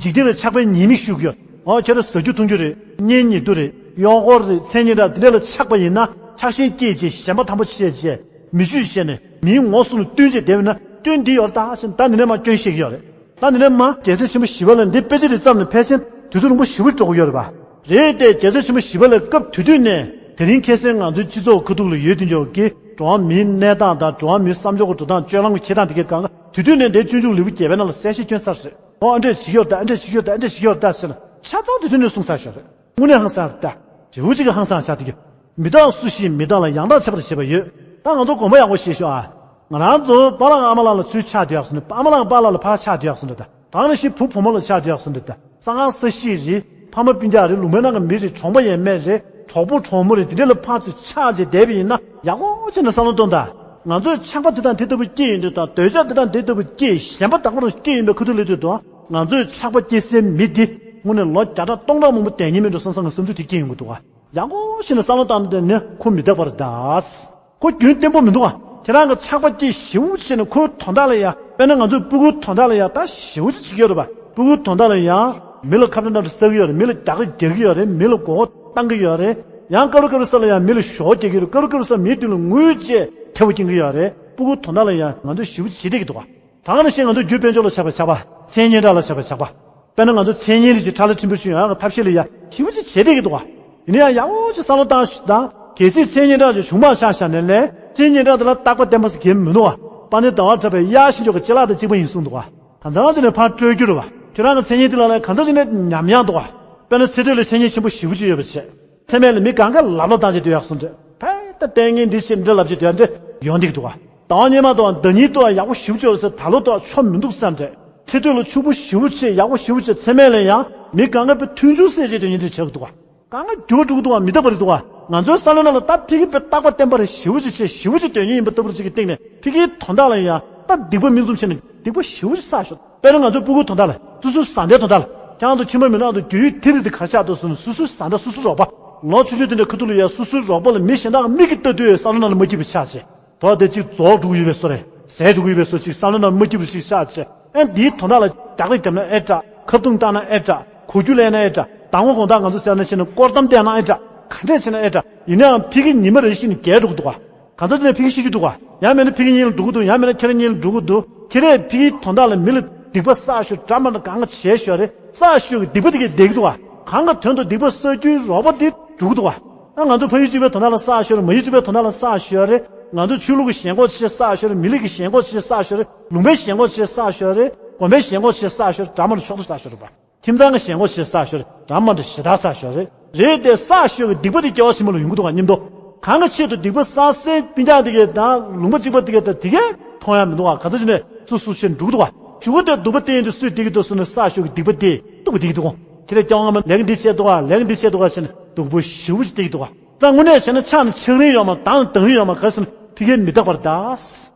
འཇིག་རྟེན་ལ་ཆགས་པའི་ཉེས་དམིགས་ཞུ་གི་ཡོད། འོ་ཁྱོད་རང་ཟ་རྒྱུ་འཐུང་རྒྱུ་རེད། གཉེན་ཉེ་དུ་རེད། གཡོག་འཁོར་རེད། མཚན་སྙན་གྲགས་འདི་འདྲ་ལ་ཆགས་པ་ཡིན་ན་ཆགས་ཞེན་སྐྱེས་རྗེས་ཞེན་པ་དམ་པོ་བྱས་རྗེས་མི་ཆོས་བཤད་ནས་མིའི་ངོ་སྲུང་ལ་བསྟུན་བྱས་བསྡད་པ་ན་སྐྱོན་འདི་ཡོད་ད་ཟེར་ད་འདི་ནས་མ་སྐྱོན་བཤད་གི་ཡོད་རེད། ད་འདི་ནས་མ་རྒྱལ་སྲས་ཆེན་པོ་ཞི་བ་ལྷས་འདི་དཔེ་ཆ་རེ་བརྩམས་ནས་ཕལ་ཆེར་དུས་ཚོད་རིང་པོ་ཞེ་པོ་འགྲོ་གི་ཡོད་རེད་པ། རེད་དེ་རྒྱལ་སྲས་ཆེན་པོ་ཞི་བ་ལྷས་སྐབས་དེ་དུས་ནས་དེ་རིང་ཁ་སང་ང་ཚོའི་སྤྱི་ཚོགས་ཁ་ཐུག་ལ་ཡོད་དུས་འཇོག་གི་འགྲོ་བ་མིའི་གནས་སྟངས་དང་འགྲོ་བ་མིའི་བསམ་སྦྱོར་གྱི་འགྲོ་སྟངས་སྤྱོད་ལམ་གྱི་འཁྱེར་སྟངས་དེ་གའི་སྒང་ག་དེ་དུས་ནས་འདས་སྤྱོད་འཇུག་ལེའུ་བརྒྱད་པའི་ནང་ལ་གསལ་བཤད་སྐྱོན་ཚར་རེད། ཨོ་ཨ་འདྲས་བྱེད་ཀྱི་ཡོད་ད་ཨ་འདྲས་བྱེད་ཀྱི་ཡོད་ད་ཨ་འདྲས་བྱེད་ཀྱི་ཡོད་ད་ཟེར་ན་ཆ་ཚང་དེ་དུས་ནས་གསུངས་ཚར་ཤག་རེད། དངོས་གནས་ཧང་སང་རེད་ད། ཞེ་པོ་ཅིག་གི་ཧང་སང་ཆགས་བསྡད་ཀྱི། མི་རྟག་སུ་ཞིག་མི་རྟག་ལ་ཡང་དག་ཆགས་པར་བྱེད་པ་ཡོད། ད་ང་ཚོ་དགོངས་པ་ཡག་པོ་བཞེས་ཤོག་ཨ། ང་རང་ཚོ་པཱ་ལགས་ཨ་མ་ལགས་ལ་ཚུར་ཆགས་བསྡད་ཡག་སོང་ནས་ཨ་མ་ལགས་པཱ་ལགས་ལ་ཕར་ཆགས་བསྡད་ཡག་སོང་ནས་ད། ད་ནི་ཤི་བུ་བུ་མོ་ལ་ཆགས་བསྡད་ཡག་སོང་ནས་ད། ས་ཁང་ས་གཞིས་རེད། ཕ་མ་སྤུན་ཀྱག་རེད། ལུང་པའི་ནང་གི་མི་རེད། གྲོང་པ་ཡས་མས་རེད། གྲོགས་པོ་གྲོགས་མོ་རེད། དེ་འདྲ་ལ་ཕར་ཚུར་ཆགས་བྱས་བསྡད་པ་ཡིན་ན་ཡག་པོ་བྱས་ནས་བསམ་བློ་གཏོང་ད། ང་ཚོས་ཆགས་པ་དེ་དང་དེ་ལྟ་བུ་སྐྱེས་ཡོང་དུས་དང་འདོད་ཆགས་དེ་དང་དེ་ལྟ་བུ་སྐྱེས་གཞན་པ་བདག་པོ་རང་སྐྱེས་ཡོང་པའི་ཁ་ཐུག་ལ་དུས་དང་ང་ཚོས་ཆགས་པ་སྐྱེ་སའི་མི་འདི་དངོས་གནས་ལོ་བརྒྱ་ཕྲག་སྟོང་ཕྲག་མང་པོ་བསྡད་མཁན་མིན་འགྲོ་བསམ་བསམ་གྱི་བསམ་ཚུལ་དེ་སྐྱེས་ཡོང་གི་འདུག་ག། ཡག་པོ་བྱས་ནས་བསམ་བློ་བཏང་ན་དེ་ནི་ཁོ་མི་རྟག་པ་རེད་ད། ཁོ་རྒྱུན་བརྟན་པོ་མི་འདུག་ག། ཁྱེད་རང་གི་ཆགས་པ་སྐྱེ་ཞེ་པོ་བྱས་ནས་ཁོའི་དོན་དག་ལ་ཡ་དཔེར་ན་ང་ཚོའི་སྤུ་གུའི་དོན་དག་ལ་ཡ་ད་ཞེ་པོ་ཅིག་བྱེད་ཀྱི་ཡོད་རེད་པ། སྤུ་གུའི་དོན་དག་ལ་ཡ་མི་ལ་ཁ་བརྡ་འདྲ་འདྲ་ཟ་གི་ཡོད་རེད། མི་ལ་རྒྱག་རེས་རྒྱག་གི་ཡོད་རེད། མི་ལ་མགོ་སྐོར་བཏང་གི་ཡོད་རེད། ཡང་སྐབས་རེ་སྐབས་རེ་ས་ལ་ཡང་མི་ལ་ཞོགས་རྒྱག་གི་རེད། སྐབས་རེ་སྐབས་རེ་ས་མིའི་མདུན་ལ་ངུས་བྱས་ཐལ་བ་སྐྱེང་གི་ཡོད་རེད། སྤུ་གུའི་དོན་དག་ལ་ཡང་ང་ཚོས་ཞེ་པོ་བྱེད་བསྡད་ཀྱི་འདུག་ག། ད་ག་ནང་བཞིན་ང་ཚོ་རྒྱུ་དཔལ་འབྱོར་ལ་ཆགས་པའི་ཆགས་པ། མཚན་སྙན་གྲགས་ལ་ཆགས་པའི་ཆགས་པ། དཔེར་ན་ང་ཚོ་མཚན་སྙན་རིགས་ཀྱི་ཁྲག་ལས་ཕྲན་བུ་ཆུང་ཡང་ཡང་ཐབས་ཤེས་ལ་ཡ་ཞེ་པོ་ཅིག་བྱེད་བསྡད་ཀྱི་འདུག་ག། ཡིན་ན་ཡང་ཡག་པོ་ཅིག་བསམ་བློ་བཏང་ཞིག་དང་། གལ་སྲིད་མཚན་སྙན་གྲགས་ཀྱི་བྱུང་བ་ཆགས་བཞག་ནས་ལས་མཚན་སྙན་གྲགས་དེ་ལ་རྟག་པ་བརྟན་པ་ཟེར་གྱི་མི་འདུག་ག། དཔལ་ལྡན་ཟླ་བ་གྲགས་པས་གཡག་ཤིང་མཆོག་གི་ཅ་ལག་དང་གཅིག་པ་ཡིན་གསུངས་འདུག་ག། གང་ཟག་ཅིག་ནས་ཕར་སྤྲོད་རྒྱུ་རེད་བ། ཁྱོད་རང་གི་མཚན་སྙན་དེ་ལ་ལས་གང་ཟག་ཅིག་ནས་ཉམས་ཡག་འདུག་ག། དཔེར་ན་ཚེ་སྟོད་ལ་མཚན་སྙན་ཆེན་པོ་ཞེ་པོ་ཅིག་ཡོད་པ་བྱས། མཚན་སྨད་ལ་མི་གང་ག་ལབ་ལབ་བཏང་བྱས་སྡོད་ཡག་སོང་འདྲ། ཕལ་ཏ་ལྟས་ངན་འདི་ཞེས་འདྲ་ལབ་བྱས་སྡོད་ཡག་འདྲ་ཡོང་བསྡད་ཀྱི་འདུག་ག། ཟླ་བ་སྔོན་མ་དང་ཟླ་ཉིན་དུ་ཡག་པོ་ཞེ་པོ་ཅིག་ཡོད་ཟེར། ད་ལོ་དུ་ཆོ་མི་འདུག་བསམ་འདྲ། ཚེ་སྟོད་ལ་ཕྱུག་པོ་ཞེ་པོ་ཅིག་ཡག་པོ་ཞེ་པོ་ཅིག་མཚན་སྨད་ལ་ཡང་མི་གང་ག་པའི་མཐུན་ཕྱོགས་སེལ་བྱས་སྡོད་མཁན་འདྲ་ཆགས་ཀྱི་འདུག་ག། གང་ག་འགྱུར་བ་འགྲོ་གི་འདུག་ག། མི་རྟག་པ་རེད་འདུག་ག། ང་ཚོའི་བསམ་བློ་ནང་ལ་ད་ཕ་གི་པའི་རྟག་པ་བརྟན་པ་རེད། ཞེ་པོ་ཅིག་བྱས་ཞེ་པོ་ཅིག་སྡོད་མཁན་ཡིན་པ་ལྟ་བུ་ཅིག་གི་སྟེང་ནས་ཕ་གིའི་དོན་དག་ལ་ཡང་ད་སྡིག་པ་མིག་བཙུམ་བྱས་ནས་སྡིག་པ་ཞེ་པོ་ཅིག་བསགས་ཤོག། དཔེར་ན་ང་ཚོའི་སྤུ་གུའི་དོན་དག་ལ་སོ་སོའི་བཟའ་ཟླའི་དོན་དག་ལ་ཁྱེད་རང་ཚོ་ཁྱིམ་པ་མི་ནང་དུ་རྒྱུ་ཡུལ་དེ་རིགས་དེ་གར་ཆགས་འདུག་ཟེར་ནས་སོ་སོའི་བཟའ་ཟླ་སོ་སོའི་རོགས་པ་ལོ་ཆུང་ཆུང་དེ་འདྲ་ཁ་ཐུག་ལ་ཡ་སོ་སོའི་རོགས་པ་ལ་མི་གཞན་དག་མིག་གིས་ལྟ་དུས་བསམ་བློ་ནང་ལ་མ་སྐྱིད་པ་ཆགས་བྱས། དོ་དེ་གཅིག་རྫོགས་འགྲོ་གི་ཡོད་པའི་བཟོ་རེད། ཟད་འགྲོ་གི་ཡོད་པའི་བཟོ་ཅིག་བསམ་བློ་ནང་མ་སྐྱིད་པ་ཞིག་ཆགས་བྱས། ཨ་འདིའི་དོན་དག་ལ་རྒྱག་རེས་བརྒྱབ་ན་ཨེ་དྲག། ཁ་བརྡུང་བཏང་ན་ཨེ་དྲག། གོ་རྒྱུ་ལེན་ན་ཨེ་དྲག། དང་པོ་དགོང་དག་ང་ཚོ་ཟེར་ན་ཕྱིན་ན་སྐོར་གཏམ་བལྟས་ན་ཨེ་དྲག། ག་འདྲས་བྱས་ན་ཨེ་དྲག། ཡིན་ནའང་ཕ་གི་ཉི་མ་རེ་བཞིན་རྒས་འགྲོ་གི་འདུག་ག། གང་ཟག་དེ་ནས་ཕ་གི་ཤི་རྒྱུ་འདུག་ག། ཡང་མིན་ན་ཕ་གི་གཉིད་ལ་འགྲོ་གི་འདུག། ཡང་མིན་ན་ཁྱེད་རང་གཉིད་ལ་འགྲོ་གི་འདུག། ཁྱེད་རས་ཕ་གིའི་དོན་དག་ལ་མི་ལ་སྡིག་པ་བསགས་ཤོག། འདྲ་མ་འདྲ་གང་ག་བྱས་ཤོག་རེད། བསགས་ཤོག་གི་སྡིག་པ་དེ་གས་བསྡད་ཀྱི་འདུག་ག། གང་ག་དོན་དུ་སྡིག་པ་བསགས་རྒྱུའི་རོགས་པ་དེ་འགྲོ་གི་འདུག་ག། ཨ་ང་ཚོ་ཕ་ཡུལ་གཅིག་པའི་དོན་དག་ལ་བསགས་ཤོག་རེད། མ་ཡུལ་གཅིག་པའི་དོན་དག་ལ་བསགས་ཤོག་རེད། ང་ཚོ་ཆོས་ལུགས་ཀྱི་ཞེན་ཁོག་ཆེ་ཆེ་བསགས་ཤོག་རེད། མི་ལུས་ཀྱི་ཞེན་ཁོག་ཆེ་ཆེ་བསགས་ཤོག་རེད། ལུང་པའི་ཞེན་ཁོག་ཆེ་ཆེ་བསགས་ཤོག་རེད། དགོན་པའི་ཞེན་ཁོག་ཆེ་ཆེ་བསགས་ཤོག་རེད། འདྲ་མ་འདྲ་ཕྱོགས་བསྡུས་བསགས་ཤོག་རེད་པ། ཁྱིམ་ཚང་གི་ཞེན་ཁོག་ཆེ་ཆེ་བསགས་ཤོག་རེད། འདྲ་མ་འདྲ་ཞེ་དྲག་བསགས་ཤོག་རེད། རེད་དེ་བསགས་ཤོག་གི་སྡིག་པ་དེ་སྐྱེ་བ་ཕྱི་མ་ལ་ཡོང་གི་འདུག་ག། སྙིང་པོ། གང་གི་ཆེད་དུ་སྡིག་པ་བསགས་སའི་སྤུན་ཀྱག་དེ་གས་དང་ལུང་པ་གཅིག་པ་དེ་གས་དང་དེ་གས་མཐོང་ཡ་མི་འདུག་ག། ག་ཚོད་ཅིག་ནས་སུ་སུ་ཆེ་འགྲོ་གི་འདུག་ག། ཞུ་གི་དེ་སྡིག་པ་བསྟན་དུས་སུས་བསྡད་ཀྱི་འདུག་ཟེར་ནས་བསགས་ཤོག་གི་སྡིག་པ་དེ་སྡུག་པོ་བསྡད་ཀྱི་འདུག་ག། ཁྱེད་རང་སྐྱེ་བ་སྔ་མ་ལས་ཀ་འདི་བྱས་འདུག་ག། ལས་ཀ་འདི་བྱས་འདུག་ག་ཟེར་ནས་སྡུག་པོ་ཞེ་པོ་ཅིག་བསྡད་ཀྱི་འདུག་ག། ད་དངོས་གནས་བྱས་ན་ཕྱག་ནི་ཆག་རིན་ཡོད་མ། གདང་ནི་དང་རིན་ཡོད་མ། ག་རེ་ཟེར་ན་ཕ་གིའི་མི་རྟག་པ་རེད་ད།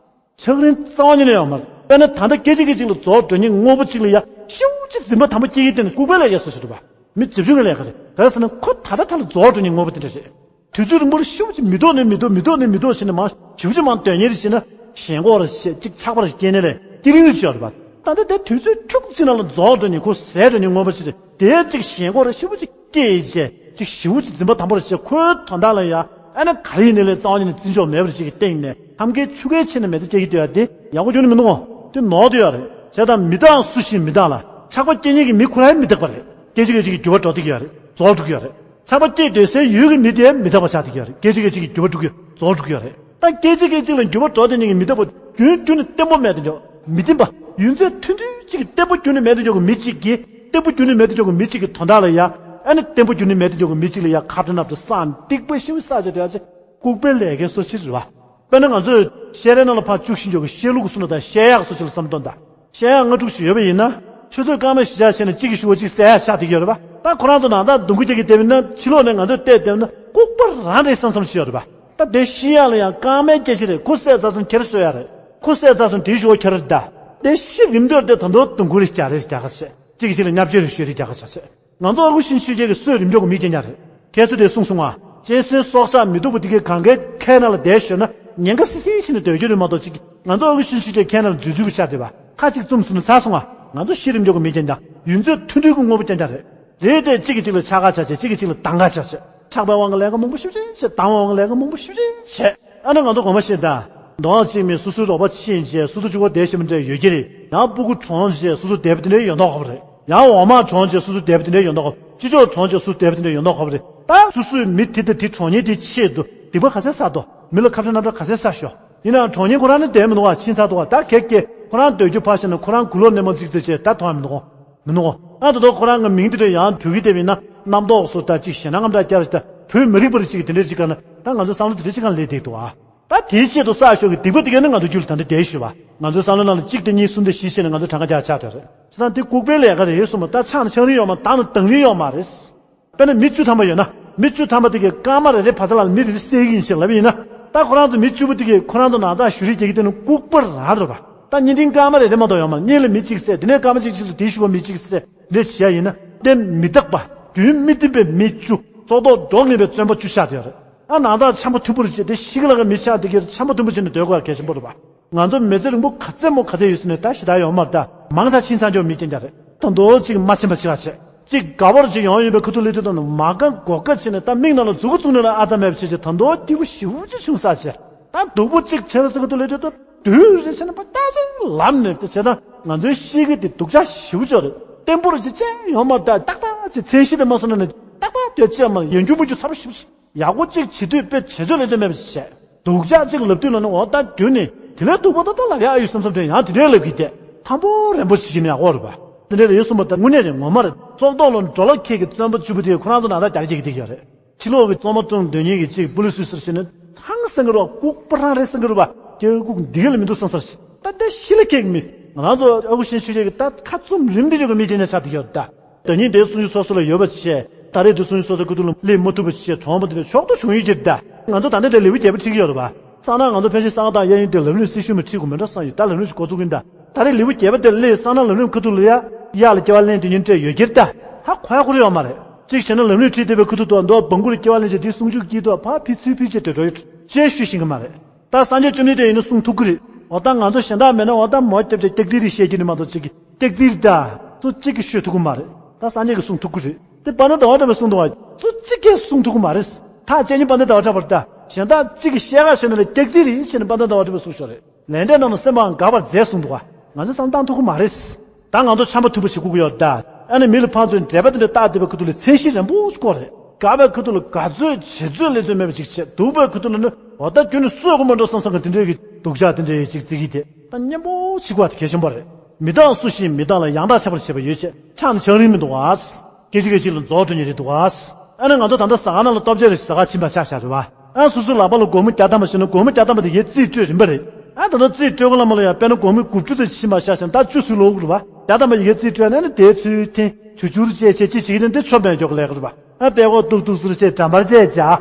ཆག་རིན་རྩ་བ་ཉིད་ནས་ཡོད་མ་རེད། དཔེར་ན་ད་ལྟ་སྐད་ཅིག་སྐད་ཅིག་ལ་རྫོགས་འགྲོ་མཁན་དངོས་པོ་གཅིག་ལ་ཡ་ཤུགས་ཅིག་འཛིན་པ་དམ་པ་སྐྱེ་གི་དེ་ནི་ལྐུགས་པའི་ལས་ཀ་སོ་སོ་རེད་པ། མི་རྗེ་བཙུན་གྱི་ལས་ཀ་རེད། ག་རེ་ཟེར་ན་ཁོ་ད་ལྟ་ད་ལ་རྫོགས་འགྲོ་མཁན་དངོས་པོ་དེ་འདྲ་རེད། དུས་ཚོད་རིང་པོར་ཤུབ་ཅིག་མི་ཐོག་ནས་མི་ཐོག་མི་ཐོག་ནས་མི་ཐོག་བྱས་ནས་མང་ཤུབ་ཅིག་མང་སྡོད་ཉེར་བྱས་ན་ཞེན་ཁོག་རེ་བྱས་ཅིག་ཆགས་པ་རེ་སྐྱེས་ནས་ལས་ཏི་རིང་རེ་བྱས་པ་རེད་པ། ད་ལྟ་དེ་དུས་ཚོད་འཁྱུག་ཅིག་ནང་ལ་རྫོགས་འགྲོ་ནས་ཁོ་ཟད་འགྲོ་ནས་མངོན་པ་ཞིག་རེད། དེ་ཅིག་ཞེན་ཁོག་རེ་ཤུབ་ཅིག་སྐྱེས་བྱས་ཅིག་ཞིབ་ཅིག་འཛིན་པ་དམ་པོ་རེ་བྱས་ཁོའི་དོན་དག་ལ་ཡ་ཨ་ནི་ག་ཡིན་ནས་ལས་རྩ་བ་ཉིད་ནས་བརྩི་འཇོག་མེད་པ་རེ་ཅིག་གི་སྟེང་ནས་ཧམ་གའི་ཆུ་ཁའི་ཆེ་ནས་མེ་ཚ་སྐྱེ་གི་འདུག་ཡ་དེ་ཡག་པོ་ཁྱོན་ནས་མི་འདུག་གོ། དེ་ནོར་དུ་ཡོད་རེད། བྱས་ཙང་མི་རྟག་སུ་ཞིག་མི་རྟག་ལ་ཆགས་པ་སྐྱེ་མཁན་གྱི་མི་ཁོ་རང་མི་རྟག་པ་རེད། སྐད་ཅིག་སྐད་ཅིག་གི་འགྱུར་བ་འགྲོ་བསྡད་ཀྱི་ཡོད་རེད། རྫོགས་འགྲོ་གི་ཡོད་རེད། ཆགས་པ་སྐྱེས་སྡོད་སའི་ཡུལ་གྱི་མི་དེ་མི་རྟག་པ་ཆགས་བསྡད་ཀྱི་ཡོད་རེད། སྐད་ཅིག་སྐད་ཅིག་གི་འགྱུར་བ་འགྲོ་གི་ཡོད། རྫོགས་འགྲོ་གི་ཡོད་རེད། ད་སྐད་ཅིག་སྐད་ཅིག་ལ་འགྱུར་བ་འགྲོ་བསྡད་མཁན་གྱི་མི་རྟག་པ་རྒྱུན་རྒྱུན་ནས་བརྟན་པོ་མེད་དེ་འཇོག་མི་བརྟན་པ་ཡུན་ཚད་ཐུང་ཐུང་ཅིག་གི་བརྟན་པོ་རྒྱུན་ནས་མེད་དེ་འཇོག་གི་མི་གཅིག་གིས་བརྟན་པོ་རྒྱུན་ནས་མེད་དེ་འཇོག་གི་མི་གཅིག་གི་དོན་དག་ལ་ཡ་ཨ་ནི་བརྟན་པོ་རྒྱུན་ནས་མེད་དེ་འཇོག་གི་མི་གཅིག་ལ་ཡ་ཁ་བྲལ་རྣམས་དུ་སངས་སྡིག་པ་ཤིན་ཏུ་བསགས་བྱས་བསྡད་ཡ་ཅིག་ལྐུགས་པའི་ལས་ཀའི་སོ་ཕྱིར་རེད་བ། དཔེར་ན་ང་ཚོས་ཤེས་རའི་ནང་ལ་ཕར་བཅུག་བཞིན་འཇོག་གི་ཤེས་ལུགས་སུ་ན་དང་ཤེས་ཡག་སོ་ཕྱིར་བསམ་དོན་དང་། ཤེས་ཡག་ལྔ་དྲུག་ཞིག་ཡོད་པ་ཡིན་ན། ཆུ་ཚོད་སྐར་མ་བཞི་ཆགས་ཤེས་ན་གཅིག་གི་ཤུ་བ་གཅིག་གསལ་ཡག་ཆགས་བསྡད་ཀྱི་ཡོད་རེད་པ། ད་ཁོ་རང་ཚོ་ནང་ཚགས་རྡུང་རྒྱག་གི་བསྡད་པ་ཡིན་ན་ཕྱི་ལོགས་ནས་ང་ཚོས་བལྟས་བསྡད་པ་ན་ལྐུགས་པ་རང་རེད་བསམ་བསམ་ཞིག་ཡོད་རེད་པ། ད་དེ་ཤེས་ཡག་ལ་ཡང་སྐར་མའི་སྐད་ཆ་རེད། ཁོ་གསལ་ཚར་སོང་ཁྱེར་གསོ་ཡག་རེད། ཁོ་གསལ་ཚར་སོང་དེའི་ཤུ་བ་ཁྱེར་རེད་ད། དེ་ཤི་རིམ་དོར་དེ་ད་དུང་རྡུང་རྒྱག་རེ་རྒྱག་ག་བྱས། གཅིག་གིས་གཅིག་ལ་བརྙས་བཅོས་རེ་ཞུས་རེ་རྒྱག་ག་བྱས། ང་ཚོ་ཨ་ཁུ་ཤིན་ཆོས་རྒྱལ་གྱིས་སྲོད་རིམ་འཇོག་གི་མི་རྐྱང་རྐྱང་རེད། ཁྱེད་ཚོས་དེ་གསུངས་སོང་ང་། གཅན་གཟན་སྲོག་ཆགས་མི་སྡུག་པ་དེ་གའི་གང་གའི་ཁའི་ནང་ལ་བསྡད་ཤོད་ན་ཉེན་ཁ་སིལ་སིལ་ཞིག་ནས་སྡོད་རྒྱུ་རེད་མ་གཏོགས་ཅིག་ང་ཚོ་ཨ་ཁུ་ཤིན་ཆོས་རྒྱལ་ཁའི་ནང་ལ་འཛུལ་འཛུལ་གྱི་ཆ་དེ་བ་ཁ་གཅིག་བཙུམ་སོང་ན་ཚར་སོང་ང་། ང་ཚོ་ཤི་རིམ་འཇོག་གི་མི་རྐྱང་རྐྱང་ཡུན་ཚོད་ཐུང་ཐུང་གི་དངོས་པོ་རྐྱང་རྐྱང་རེད། རེད་དེ་གཅིག་གིས་གཅིག་ལ་ཆག་ག་བྱ་བྱེད་གཅིག་གིས་གཅིག་ལ་སྡང་ག་བྱ་བྱེད་ཆགས་པའི་དབང་གིས་ལས་ཀ་མང་པོ་ཞེ་པོ་ཅིག་བྱེད། སྡང་བའི་དབང་གིས་ལས་ཀ་མང་པོ་ཞེ་པོ་ཅིག་བྱེད། ཨ་ནི་ང་ཚོ་གོང་མ་བཤད་ད། མདོ་སྔགས་གཅིག་མིན་སོ་སོའི་རོགས་པ་ཕྱིན་བྱས་སོ་སོ་གཅིག་པོ་བསྡད་ཤེས་མི་འདྲ་ཡོད་ཀྱི་རེད། ཡང་སྤུ་གུ་གྲོངས་བྱས་སོ་སོ་བསྡད་པ་དེ་འདྲའི་ཡོད་མདོག་ཁ་པོ་རེད། ཡང་འོག་མ་གྲོངས་བྱས་སོ་སོ་བསྡད་པ་དེ་འདྲའི་ཡོད་མདོག་ཁ་པོ། ཕྱི་ཕྱོགས་གྲོངས་བྱས་སོ་སོ་བསྡད་པ་དེ་འདྲའི་ཡོད་མདོག་ཁ་པོ་རེད། ད་སོ་སོའི་མི་དེ་དང་དེ་གྲོངས་མཁན་དེའི་ཆེད་དུ་སྡིག་པ་ག་ཚད་བསགས་འདུག་མི་ལ་ཁ་བྲལ་རྣམ་གྲངས་ག་ཚད་བསགས་ཤོག་ཡིན་ནའང་གྲོངས་མཁན་ཁོ་རང་ནི་བསྡད་མི་འདུག་ག་ཕྱིན་ཚར་འདུག་ག་ད་གེ་གེ་ཁོ་རང་སྡོད་རྒྱུ་ཕར་བཞག་ན་ཁོ་རང་དགུང་ལོ་ནས་མར་ཚིག་ཚིག་བྱས་ད་མཐོང་ཡ་མི་འདུག་ག་མི་འདུག་ག་ཨ་ད་དུང་ཁོ་རང་གི་མིང་དེ་འདྲ་ཡང་བོད་ཀྱི་དེབ་ཡིན་ན་རྣམ་རྟོག་སོགས་ད་ཅིག་ཞེ་ན་རྔམ་དྲག་སྐྱ་རེ་ད་བོད་མི་རིག་པ་རེ་ཅིག་གི་དེ་འདྲ་ཅིག་ག་ན་ད་ང་ཚོའི་བསམ་བློ་དེ་འདྲ་ཅིག་ག་ན་སླེབས་བསྡད་འདུག་ག་ད་དེའི་ཆེད་དུ་བསགས་ཤོག་གི་སྡིག་པ་དེ་གས་ནི་ང་ཚོ་རྒྱུད་ལ་ད་ལྟ་བསྡད་ཤོད་པ། ང་ཚོའི་བསམ་བློ་ནང་ལ་གཅིག་དང་གཉིས་གསུམ་དང་བཞི་བྱས་ནས་ང་ཚོ་གྲངས་ཀ་རྒྱག་ཆགས་བསྡད་རེད། བྱས་ཙང་དེ་ལྐུགས་པའི་ལས་ཀ་རེད་གསུངས་པ། ད་ཆང་ནི་ཆང་རིན་ཡོད་མ་རེད། ད་ནི་འདང་རིན་ཡོད་མ་རེད། དཔེར་ན་མི་བཅུ་ཐམ་པ་ཡོད་ན་མི་བཅུ་ཐམ་པ་དེ་གས་སྐར་མ་རེ་རེ་བར་ས་ལ་མི་རེ་རེ་བསད་ཀྱི་ཡིན་ཞེས་ལབ་པ་ཡིན་ན། ད་ཁོ་རང་ཚོ་མི་བཅུ་པོ་དེ་གས་ཁོ་རང་ཚོ་ནང་ཚགས་བཞུ་རེས་རྒྱག་གི་དེ་ནི་ལྐུགས་པ་རང་རེད་པ། ད་བརྙན་འཕྲིན་སྐར་མ་རེ་རེ་མ་གཏོགས་ཡོད་མ་རེད། བརྙན་ལ་མི་གཅིག་བསད། དེ་ནས་སྐར་མ་གཅིག་གཅིག་ལ་དེའི་གཞུག་གུ་མི་གཅིག་བསད། འདི་བྱས་ཡིན་ན་དེ་མི་རྟག་པ་རྒྱུན་མི་བརྟན་པའི་མི་བཅུ་སྲོག་ཐོག་འགྲོ་ངེས་པའི་བཙོན་པ་བཅུ་ཆགས་བསྡད་ཡོད་རེད། ཨ་ནང་ཚགས་འཆམ་པོ་མཐུན་པོ་རེ་བྱས་ཏེ་ཤི་གི་ལ་ག་མི་ཆགས་དེ་གིར་འཆམ་པོ་མཐུན་པོ་བྱས་ནས་སྡོད་དགོས་པ་གལ་ཆེན་པོ་རེད་པ། ང་ཚོ་མི་ཚེ་རིང་པོ་ག་ཚད་མོ་ག་ཚད་ཡོད་ཟེར་ནས་ད་ཞེ་དྲག་ཡོད་མ་རེད་ད། མང་ཆ་ཕྱིན་ཚར་འཇོག་མི་རྐྱང་རྐྱང་རེད། ད་དོ་གཅིག་མ་ཕྱིན་པ་ཅིག་ག་བྱས། གཅིག་དགའ་བོར་ཅིག་ཡོང་ཡོད་པའི་ཁུ་ཐུག་ལས་དུས་དང་མ་དགའ་མགོ་དགའ་བྱས་ནས་ད་མིག་ནང་ལ་མཛུ་གུ་བཙུགས་ནས་ལ་ཨ་ཙ་མེད་པ་བྱས་བྱས་ད་དོ་སྐྱིད་པོ་ཞེ་པོ་ཅིག་བྱུང་ས་བྱས། ད་སྡུག་པོ་གཅིག་བྱས་ལ་ཟེར་གི་འདུག་ལས་དུས་དང་དུས་རེ་བྱས་ནས་པ་ཏག་ཏག་ལམ་ནས་དེ་བྱས་ད་ང་ཚོའི་ཤི་གི་དེ་སྡུག་ཅག་ཞེ་པོ་ཅིག་རེད། བརྟན་པོ་རེ་ཅིག་ཅང་ཡོང་མ་རེད། ད་ཏག་ཏག་ཅིག་མཚན་གཞི་རེ་མ་སོང་ན་ནི་ཏག་ཏག་དེ་ཅི་ཡང་མ་ཡོང་རྒྱུ་མི་རྒྱུ་ཚ་པོ་ཞེ་པོ་ཅིག་ཡག་པོ་གཅིག་བྱེད་དུས་དཔེ་བྱེད་ཚོད་ལས་ཚོད་མེད་པ་ཞིག་བྱས། སྡུག་ཅག་གཅིག་ལབ་དུས་ལ་ནི་འོ་ད་རྒྱུན་ནས་དེ་ལས་སྡུག་པ་ད་ད་ལབ་ཡག་ཡོད་བསམ་བསམ་དྲན་ཡང་དེ་འདྲའི་ལབ་གི་དེ་ཐང་པོ་རན་པོ་བྱེད་ཀྱི་ནི་ཡག་པོ་རེད་པ། དེ་འདྲའི་ལབ་ཡོད་གསུངས་པ་ད་དངོས་གནས་རེད་ངོ་མ་རེད། སྲོག་ཐོག་ལ་འགྲོ་ལ་ཁད་ཀྱི་བཙོན་པ་བཅུ་པོ་དེ་ཁོ་རང་ཚོ་ན་ད་རྒྱ་རྒྱ་གི་དེ་ཡོད་རེད། ཕྱི་ལོགས་ཀྱི་བཙོན་པ་བཀྲོངས་སྡོད་མཁན་གྱི་གཅིག་པུ་ལི་སུ་ཟེར་ཞིག་ནི་ཧང་སང་གི་རེད་པ། ལྐུགས་པ་རང་རེད་བསམ་གི་རེད་པ། སྐྱེ་བོ་ལྐུགས་འདི་ག་ལ་མི་འདུག་བསམ་ས་རེད། ད་ལྟ་ཤི་ལ་ཁད་ཀྱི་མི་ང་རང་ཚོ་ཨ་ཁུ་ཤེས་ཆོས་རྒྱལ་གྱི་ད་ཁ་བཙུམ་རིམ་འདི་ཡོད་གི་མི་དེ་ནས་ཆགས་བསྡད་ཡོད་ད། དོན་སྙིང་དེ་གསུང་ཆོས་སོ་སོ་ལ་ཡོད་པ་བྱས། ད་རེས་དེ་གསུང་ཆོས་སོ་སོའི་ཁུ་ཐུག་ལ་སླེབས་མ་ཐུབ་པ་བྱས་གྲོངས་པ་དེ་འདྲ་ཕྱོགས་གཏོགས་བྱུང་ཡོད་ཀྱི་རེད་ད། ང་ཚོ་ད་ལྟ་དེ་ལེའུ་བརྒྱད་པ་ཁྲིད་ཀྱི་ཡོད་རེད་པ། སང་ན་ང་ཚོ་ཕལ་ཆེར་གསང་སྔགས་དང་གཡས་གཡོན་དེ་ལམ་རིམ་སྲི་ཞུ་མི་ཁྲིད་དགོས་མི་འདྲ་བསམ་ཡོད་ད། ལམ་རིམ་ཞིག་འགོ་ཚུགས་ཀྱི་ཡིན་ད། ད་རེས་ལེའུ་བརྒྱད་པ་དེ་སླེབས་སང་ན་ལམ་རིམ་ཁུ་ཐུག་ལ་ཡ་གཡག་ལ་སྐྱེ་བ་ལེན་དེ་ཉིན་སྤྲད་ཡོད་ཀྱི་རེད་ད། ཧ་གོ་ཡ་ཁོ་རེ་ཡོད་མ་རེད། གཅིག་བྱས་ན་ལམ་རིམ་ཁྲིད་བསྡད་པའི་ཁུ་ཐུག་ཏུ་མདོ་སྦང་གུ་ལ་སྐྱེ་བ་ལེན་བྱས་དེའི་གསུང་ཆོས་དཀྱིལ་དུ་ཕར་ཕི་ཚུལ་ཕི་བྱས་དེ་འགྲོ་ཡོད་ཅེས་ཞུ་ཤེས་ཀྱི་མ་རེད། ད་སངས་རྒྱས་བཅོམ་ལྡན་འདས་ཡིན་ན་གསུང་ཐུབ་ཀྱི་རེད། འོ་ད་ང་ཚོ་གཞན་དག་མེད་ན་འོ་ད་མོ་སྐྱབས་ཀྱི་སྐྱག་རྫུན་རེ་བཤད་རྒྱུ་ནི་མ་གཏོགས་གཅིག་གི་སྐྱག་རྫུན་རེད་ད། སུ་གཅིག་གིས་ཤོད་ཐུབ་ཀྱི་མ་རེད། ད་སངས་རྒྱས་ཀྱིས་གསུང་ཐུབ་ཀྱི་རེད། དེ་དཔལ་ལྡན་ཟླ་བ་གྲགས་པས་གསུངས་འདུག་བ། སུ་གཅིག་གིས་གསུང་ཐུབ་ཀྱི་མ་རེད། ད་ཁྱེད་ཉིད་དཔལ་ལྡན་ཟླ་བ་གྲགས་པ་རེད་ད། གཞན་དག་གཅིག་གིས་བཤད་ག་བཤད་ན་ལས་སྐྱག་རྫུན་རེད་ཟེར་ནས་དཔལ་ལྡན་ཟླ་བ་གྲགས་པས་གསུངས་ཤོག་རེད། ལས་འབྲས་རྣམས་ལ་སེམས་པའང་དགག་པར་མཛད་གསུངས་འདུག་བ། ང་ཚོས་བསམ་བློ་བཏང་ཐུབ་ཀྱི་མ་རེད། ད་ང་ཚོ་ཆམ་པ་མཐུན་པོ་བྱེད་དགོས་ཀྱི་ཡོད་རེད་ད། ཨ་ནི་མི་ལ་ཕན་ཚུན་འབྲེལ་བ་དེ་འདྲ་བཏགས་བསྡད་པའི་ཁུ་ཐུག་ལ་མཚན་གཞི་རན་པོ་ཞིག་དགོས་རེད། དགའ་བའི་ཁུ་ཐུག་ལ་དགའ་ཚོད་བྱེད་ཚོད་ལས་ཚོད་མེད་པ་ཅིག་བྱེད། སྡུག་པའི་ཁུ་ཐུག་ལ་ནི་འོ་ད་ཁྱོད་ནི་སུ་ཡོད་གི་མ་འགྲོ་བསམ་བསམ་གི་དེ་འདྲའི་གི་སྡུག་ཅག་དེ་འདྲའི་ཅིག་བརྩི་གི་དེ་ད་སྙན་པོ་བྱེད་དགོས་པ་དེ་གལ་ཆེན་པོ་རེད། མི་རྟག་སུ་ཞིག་མི་རྟག་ལ་ཡང་དག་ཁྱབ་པར་བྱེད་པ་ཡོད་ཅེས་ཆང་ནི་ཆང་རིན་མི་འདུག་ག་སྐད་ཅིག་སྐད་ཅིག་ལ་རྫོགས་འགྲོ་ཉེན་རེད་འདུག་ག་ཨ་ནི་ང་ཚོ་ད་ལྟ་ཟ་ཁང་ནང་ལ་ལྟོ་ཆས་རེ་ཟ་ག་ཕྱིན་པ་ཤག་ཤག་རེད་བ། ཨ་སོ་སོའི་ལག་པ་ལ་སྒོར་མོ་བརྒྱ་ཐམ་པ་བྱིན་ན་སྒོར་མོ་བརྒྱ་ཐམ་པ་དེ་ཡའི་རྩིས་སྤྲོད་རིམ་པ་རེད། ཨ་ད་ལྟ་རྩིས་སྤྲོད་གོ་ལ་མ་ལ་ཡ་དཔེར་ན་སྒོར་མོ་དགུ་བཅུ་ཙམ་ཕྱིན་པ་ཤག་ཤག་ད་བཅུ་ཚུར་ལོག་གི་རེད་བ། བརྒྱ་ཐམ་པ་ཡི་གེ་རྩིས་སྤྲོད་ནས་ནི་དེའི་ཚུལ་འཐེན་ཇུ་ཇུར་བཅས་བྱས་ཅི་བྱེད་ཀྱི་དེ་འདི་ཆོ་མེད་འཇོག་གི་ལས་ཀ་རེད་བ། ཨ་དཔེ་ཀོ་ཏུག་ཏུག་ཟུར་བཅས་འགྲམ་པར་བཅས་བྱ།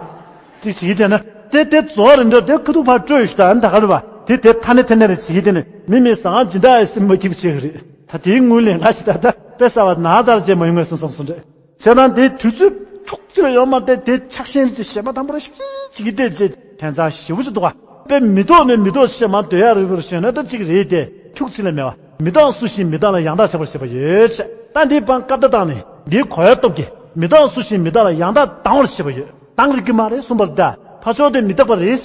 ཅི་བྱེད་ཀྱི་དེ་ན་དེ་དེ་རྫོགས་རིམ་འདྲ་དེ་ཁུ་ཐུག་ཕར་སྤྲོད་ཞུ་ད་ཨ་ནི་ད་ག་རེད་བ། དེ་དེ་ཐ་ནས་ཐ་ནས་རེ་བྱེད་ཀྱི་དེ་ནི་མི་མི་ཟ་ཁང་སྦྱིན་བདག་ཨེ་སེམས་མ་སྐྱིད་པ་བྱེད་གི་རེད། ད་དེའི་དངུལ་ལེན་ག་ཞིག་ད་ད་དཔེ་ཟ་བ་ན་ཚར་བྱས་མ་ཡོང་ངས་སོང་བསམ་སོང་རེད། བྱས་ཙང་དེ་དུས་ཚོད་ ཕྱོགས་གཅིག་ལ་ཡོད་མ་རེད་དེ། ཆགས་ཞེན་ཅིག་ཞེན་པ་དང་པོ་ར་ཤུགས་ཆེ་གི་དེ་ཅེས་དེ་ཚ་ཞེ་པོ་ཅིག་འདུག་ག་དཔེ་མི་ལྡོག་ནས་མི་ལྡོག་ཅེས་མ་སྡོད་ཡ་རེད་པར་ཞོན་ན་ད་ཅིག་རེད་དེ། ཁྱུག་ཅིག་ལས་མེད་པ། མི་རྟག་སུ་ཞིག་མི་རྟག་ལ་ཡང་དག་ཁྱབ་པར་བྱེད་པ་ཡོད་ཅེས། ད་འདིའི་པང་སྐབས་ད་བཏང་ནས་འདིའི་གོ་བའི་སྟོབས་ཀྱིས་མི་རྟག་སུ་ཞིག་མི་རྟག་ལ་ཡང་དག་ལྡང་བར་བྱེད་པ་ཡོད། ལྡང་རིགས་ཀྱི་མ་རེད་གསུངས་པར་གདའ། ཕར་ཕྱོགས་དེ་མི་རྟག་པ་རེད།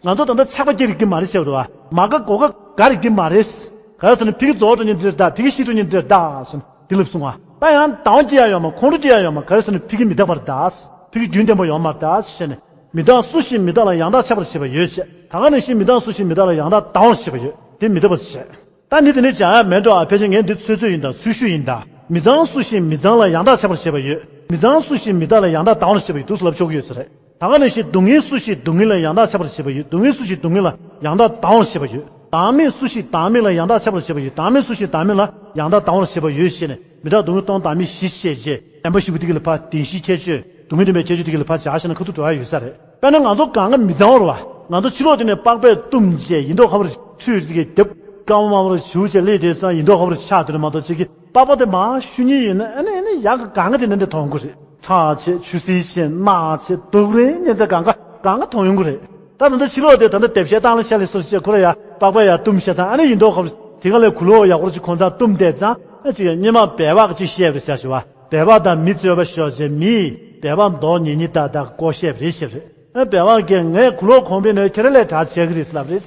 ང་ཚོ་ད་ལྟ་ཆགས་པ་སྐྱེ་རིགས་ཀྱི་མ་རེད་ཟེར་བ་རེད་བ། མ་དགའ་གོ་དགའ་དགའ་རིགས་ཀྱི་མ་རེད། ག་རེ་ཟེར་ན་ཕ་གི་རྫོགས་འགྲོ་ཉིན་འདིར་གདའ། ཕ་གི་ཤི་འགྲོ་ཉིན་འདིར་གདའ་ཟེར་ན་འདི་ལབ་གསུང་བ། ད་ཡང་ལྡང་བ་སྐྱེ་ཡ་ཡོད་མ། ཁོང་ཁྲོ་སྐྱེ་ཡ་ཡོད་མ། ག་རེ་ཟེར་ན་ཕ་གི་མི་རྟག་པར་གདའ། ཕ་གི་རྒྱུན་ལྡན་པ་ཡོད་མ་རེད་ཟེར་ནས། མི་རྟག་སུ་ཞིག་མི་རྟག་ལ་ཡང་དག་ཁྱབ་པར་བྱེད་པ་ཡོད་ཅེས། ད་ག་ནང་བཞིན་མི་རྟག་སུ་ཞིག་མི་རྟག་ལ་ཡང་དག་ལྡང་བར་བྱེད་པ་ཡོད། དེ་མི་རྟག་པར་བྱེད། ད་འདི་དེ་ནས་བྱ་ཡ་མེད་འགྲོ། ཨ་ཕལ་ཆེར་ངས་འདི་ཚོད་ཚོད་ཡིན་ད། ཚུལ་ཤུགས་ཡིན་ད། མི་ཚང་སུ་ཞིག་མི་ཚང་ལ་ཡང་དག་ཁྱབ་པར་བྱེད་པ་ཡོད། མི་ཚང་སུ་ཞིག་མི་རྟག་ལ་ཡང་དག་ལྡང་བར་བྱེད་པ་ཡོད་འདུག་ཟེར་ལབ་ཆོག་གི་ཡོད་ས་རེད། ད་ག་ནང་བཞིན་སྡུག་བསྔལ་སུ་ཞིག་སྡུག་བསྔལ་ལ་ཡང་དག་ཁྱབ་པར་བྱེད་པ་ཡོད། སྡུག་བསྔལ་སུ་ཞིག་སྡུག་བསྔལ་ལ་ཡང་དག་ལྡང་བར་བྱེད་པ་ཡོད། བདག་མེད་སུ་ཞིག་བདག་མེད་ལ་ཡང་དག་ཁྱབ་པར་བྱེད་པ་ཡོད། བདག་མེད་སུ་ཞིག་བདག་མེད་ལ་ཡང་དག་ལྡང་བར་བྱེད་པ་ཡོད་ཞེས་ནས། མི་རྟག་སྡུག་བསྔལ་སྟོང་བདག་མེད་བཞི་ཞེས་བྱས། བདེན་པ་བཞི་པོ་དེ་གི་ལ་ཕར་བདེན་བཞིའི་ཁྱད་ཆོས། སྡུག་བསྔལ་བདེན་པའི་ཁྱད་ཆོས་དེ་གི་ལ་ཕར་སྦྱར་བྱས་ན་ཁ་ཐུག་འགྲོ་ཡ་ཡོད་ས་རེད། དཔེར་ན་ང་ཚོ་གང་ག་མི་ཚང་བ་རེད་བ། ང་ཚོ་ཕྱི་ལོགས་དེ་ནས་པགས་པས་བཏུམས་བྱས་ཡིན་མདོག་ཁ་པོར་ཚུར་དེ་གི་རྒྱབ་སྐར་མ་མང་པོར་བྱུག་བྱས་སླེབས་དེ་ཚང་ཡིན་མདོག་ཁ་པོར་ཆགས། དེ་ནས་མ་གཏོགས་ཅིག་གི་པགས་པ་དེ་མར་བཤུ་མཁན་ཡིན་ན་ཨ་ནི་ཨ་ནི་ཡག་གི་གང་ག་དེ་ནས་འདི་མཐོང་གི་རེད། ཁྲག་ཆད། ཆུ་སེར་ཆད། རྣག་ཆད། དུག་རན་ཉན་ཚད་གང་ག་གང་ག་མཐོང་ཡོང་གི་རེད། ད་ད་ལྟ་ཕྱི་ལོགས་དེ་ད་ལྟ་དེབ་བཤད་སྟངས་ལ་ཤ་ལས་སོར་བཤད་ཁོ་ར་ཡ་པགས་པ་ཡ་བཏུམས་བཤད་ཙང་ཨ་ནི་ཡིན་མདོག་ཁ་པོ་དེ་ག་ལས་གུ་ལོག་ཡག་པོ་ཅིག་ཁོང་ཚང་བཏུམས་བསྡད་ཙང་ཨ་ཅིག་སྔོན་མ་སྦལ་པ་ཅིག་བཤད་པ་རེད་ཟེར་ཞུ་བ། སྦལ་པ་དང་མི་རྩོད་པ་ཤོར་བྱས་མིས་སྦལ་པ་མདོག་ཉེ་ཉེ་ཏག་ཏག་བཀོག་བཤད་པ་རེད་བཤད་པ་རེད། ཨ་སྦལ་པ་གིས་ངས་གུ་ལོག་གོང་འཕེལ་ནས་ཁྱེད་རང་ལས་དྲག་བྱེད་ཀྱི་རེད་ཟེར་ལབ་རེད།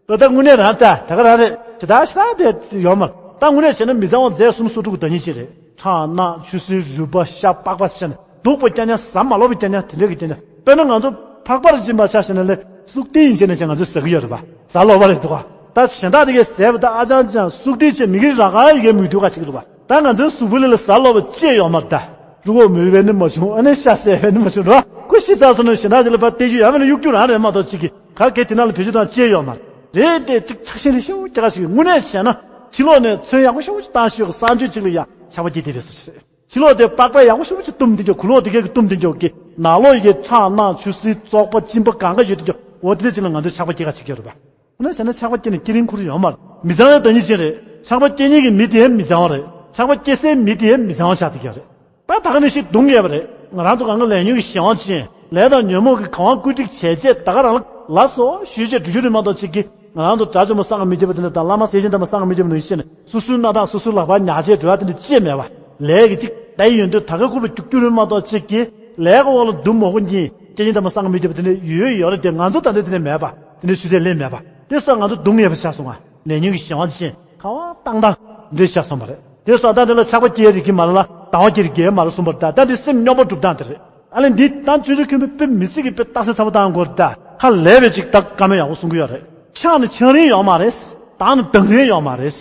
ད་ལྟ་དངོས་གནས་རང་ལྟ་ད་ག་རང་རེད། ཇི་ལྟར་ཞེ་དྲག་དེ་ཡོད་མ་རེད། ད་དངོས་གནས་བྱས་ན་མི་ཚང་བ་རྫས་གསུམ་སོ་དྲུག་གི་བདག་ཉིད་ཅིག་རེད། ཁྲག་རྣག་ཆུ་སེར་རུས་པ་ཤ་པགས་པ་ཟེར་ནས་སྡུག་པ་རྐྱང་རྐྱང་ཟ་མ་ལོབས་པ་རྐྱང་རྐྱང་དེ་འདྲ་གི་རྐྱང་རྐྱང་། དཔེར་ན་ང་ཚོ་ཕག་པར་སྦྱིན་པ་ཆ་བཞག་ན་ལས་སུག་ཏིང་བྱས་ནས་ཀྱང་ང་ཚོས་ཟ་གི་ཡོད་རེད་པ། ཟ་ལོབས་པ་རེད་འདུག་ག་ད་གཞན་དག་དེ་གས་ཟས་པ་ད་ཨ་ཅང་ཅང་སུག་ཏིང་བྱས་མི་གི་ར་ག་ཡི་གེ་མི་འདུག་ག་ཅིག་རེད་པ། ད་ང་ཚོའི་གཟུགས་པོ་ལ་ལ་ཟ་ལོབས་པ་ཅི་ཡོད་མ་རེད་ད། རུ་བོ་མོས་པས་ནི་མ་བྱུང་། ཨ་ནི་ཤ་ཟས་པས་ནི་མ་བྱུང་ར། ཁོ་ཤི་ཚར་སོང་ན་གཞན་དག་ཅིག་ལ་ཕར་སྟེར་རྒྱུ་ཡོད་མེད་ལ་གཡུག་རྒྱུ་རང་རེད་མ་གཏོགས་ཅིག་གི་ག་གེ་དེ་ན་ལ་བེད་སྤྱོད་དང་ཅི་ཡོད་མ་རེད། རེད་དེ་ཅིག་ཆགས་ཞེན་རེ་ཞེ་པོ་སྐྱེ་ག་ཞིག་དངོས་གནས་བྱས་ན་ཕྱི་ལོགས་ནས་ཚོན་ཡག་པོ་ཞེ་པོ་ཅིག་བཏང་ཤོག་གི་གསང་སྤྱོད་ཅིག་ལ་ཡང་ཆགས་པ་སྐྱེ་དེ་རེད་ཟེར་ཞིག་རེད། ཕྱི་ལོགས་དེ་པགས་པ་ཡག་པོ་ཞེ་པོ་ཅིག་བཏུམས་དེ་འཇོག་གུ་ལོག་དེ་གས་ཀྱི་བཏུམས་དེ་འཇོག་གི་ནང་ལོགས་ཡི་གེ་ཁྲག་རྣག་ཆུ་སེར་བཙོག་པ་གཅིན་པ་གང་ག་ཡོད་དེ་འཇོག་འོ་དེ་འདྲ་ཅིག་ལ་ང་ཚོས་ཆགས་པ་སྐྱེ་ག་ཅིག་སྐྱེ་རེད་པ། འོ་ན་བྱས་ན་ཆགས་པ་སྐྱེ་ནས་སྐྱེ་རིང་ཁུར་ཡོད་མ་རེད། མི་ཚང་བའི་བདག་ཉིད་ཅན་རེད། ཆགས་པ་སྐྱེ་མཁན་གྱི་མི་དེ་མི་ཚང་བ་རེད། ཆགས་པ་སྐྱེ་སའི་མི་དེ་མི་ཚང་བ་ཆགས་བསྡད་ཀྱི་ཡོད་རེད། ད་ད་ག་ནང་བཞིན་སྡུག་བསྔལ་བ་རེད། ང་རང་ཚོ་གང་ག་ལས་ཉོན་གྱི་གཞན་དབང་ཅན་ལས་དང་ཉོན་མོངས་ཀྱི་གང་བ་བཀོད་སྒྲིག་བྱས་རྗེས་ད་ག་རང་ལ་ལ་སོ་ཞུས་བྱས་འགྲུལ་རྒྱུ་རེད་མ་གཏོགས་ཅིག་གི་ང་རང་ཚོ་དགྲ་བཅོམ་པ་སངས་མི་རྒྱས་པ་དེ་འདྲ་དང་བླ་མ་སེར་ཆེན་དམ་པ་སངས་མི་རྒྱས་པ་ནང་བཞིན་སོ་སོའི་སྣ་ཐག་སོ་སོའི་ལག་པ་ཉར་བྱས་འགྲོ་བ་དེ་འདྲ་ཅི་ཡང་མེད་པ། ལས་ཀྱི་ཅིག་ད་ཡོན་ཏན་ད་ག་ཁུར་ལ་རྒྱུག་རྒྱུ་རེད་མ་གཏོགས་ཅིག་གི་ལས་ཀྱི་འོག་ལ་འདུག་མ་དགོས་ཉིན་སྐྱེ་ཉིན་དམ་པ་སངས་མི་རྒྱས་པ་དེ་འདྲ་ཡོད་ཡོད་རེད་དེ་ང་ཚོ་ད་ལྟ་དེ་འདྲ་མེད་པ། དེ་འདྲའི་ཆུ་ཚད་སླེབས་མེད་པ། དེ་སོགས་ང་ཚོ་སྡུག་བསྔལ་བ་ཆགས་སོང་ང་། ལས་ཉོན་གྱི་གཞན་དབང་ཅན་གང་བ་བཏང་བཏང་འདྲེ་ཆགས་སོང་བ་རེད། དེ་སོགས་ད་འདི་ལ་ཆགས་པ་སྐྱེ་རིགས་ཀྱི་མ་ལ་ལ་སྡང་བ་སྐྱེ་རིགས་ཀྱི་མ་ལ་གསུངས་པ་རེད། ད་ད་འདི་སེམས་སྙོམས་པར་སྒྲུབ་སྟངས་དེ་རེད། ཨ་ལས་འདི་ད་ཆོས་རྗེ་མཁན་པོས་དཔེ་མི་སྲིད་ཀྱི་དཔེ་རྟགས་གསལ་ཚ་པོ་བཏང་དགོས་རེད། ད་ཁ་ལས་པའི་ཅིག་ད་བཀའ་མོལ་ཡག་པོ་གསུང་གི་ཡོད་རེད། ཆགས་ནས་ཆགས་རན་ཡོད་མ་རེད། ལྡང་ནས་ལྡང་རན་ཡོད་མ་རེད།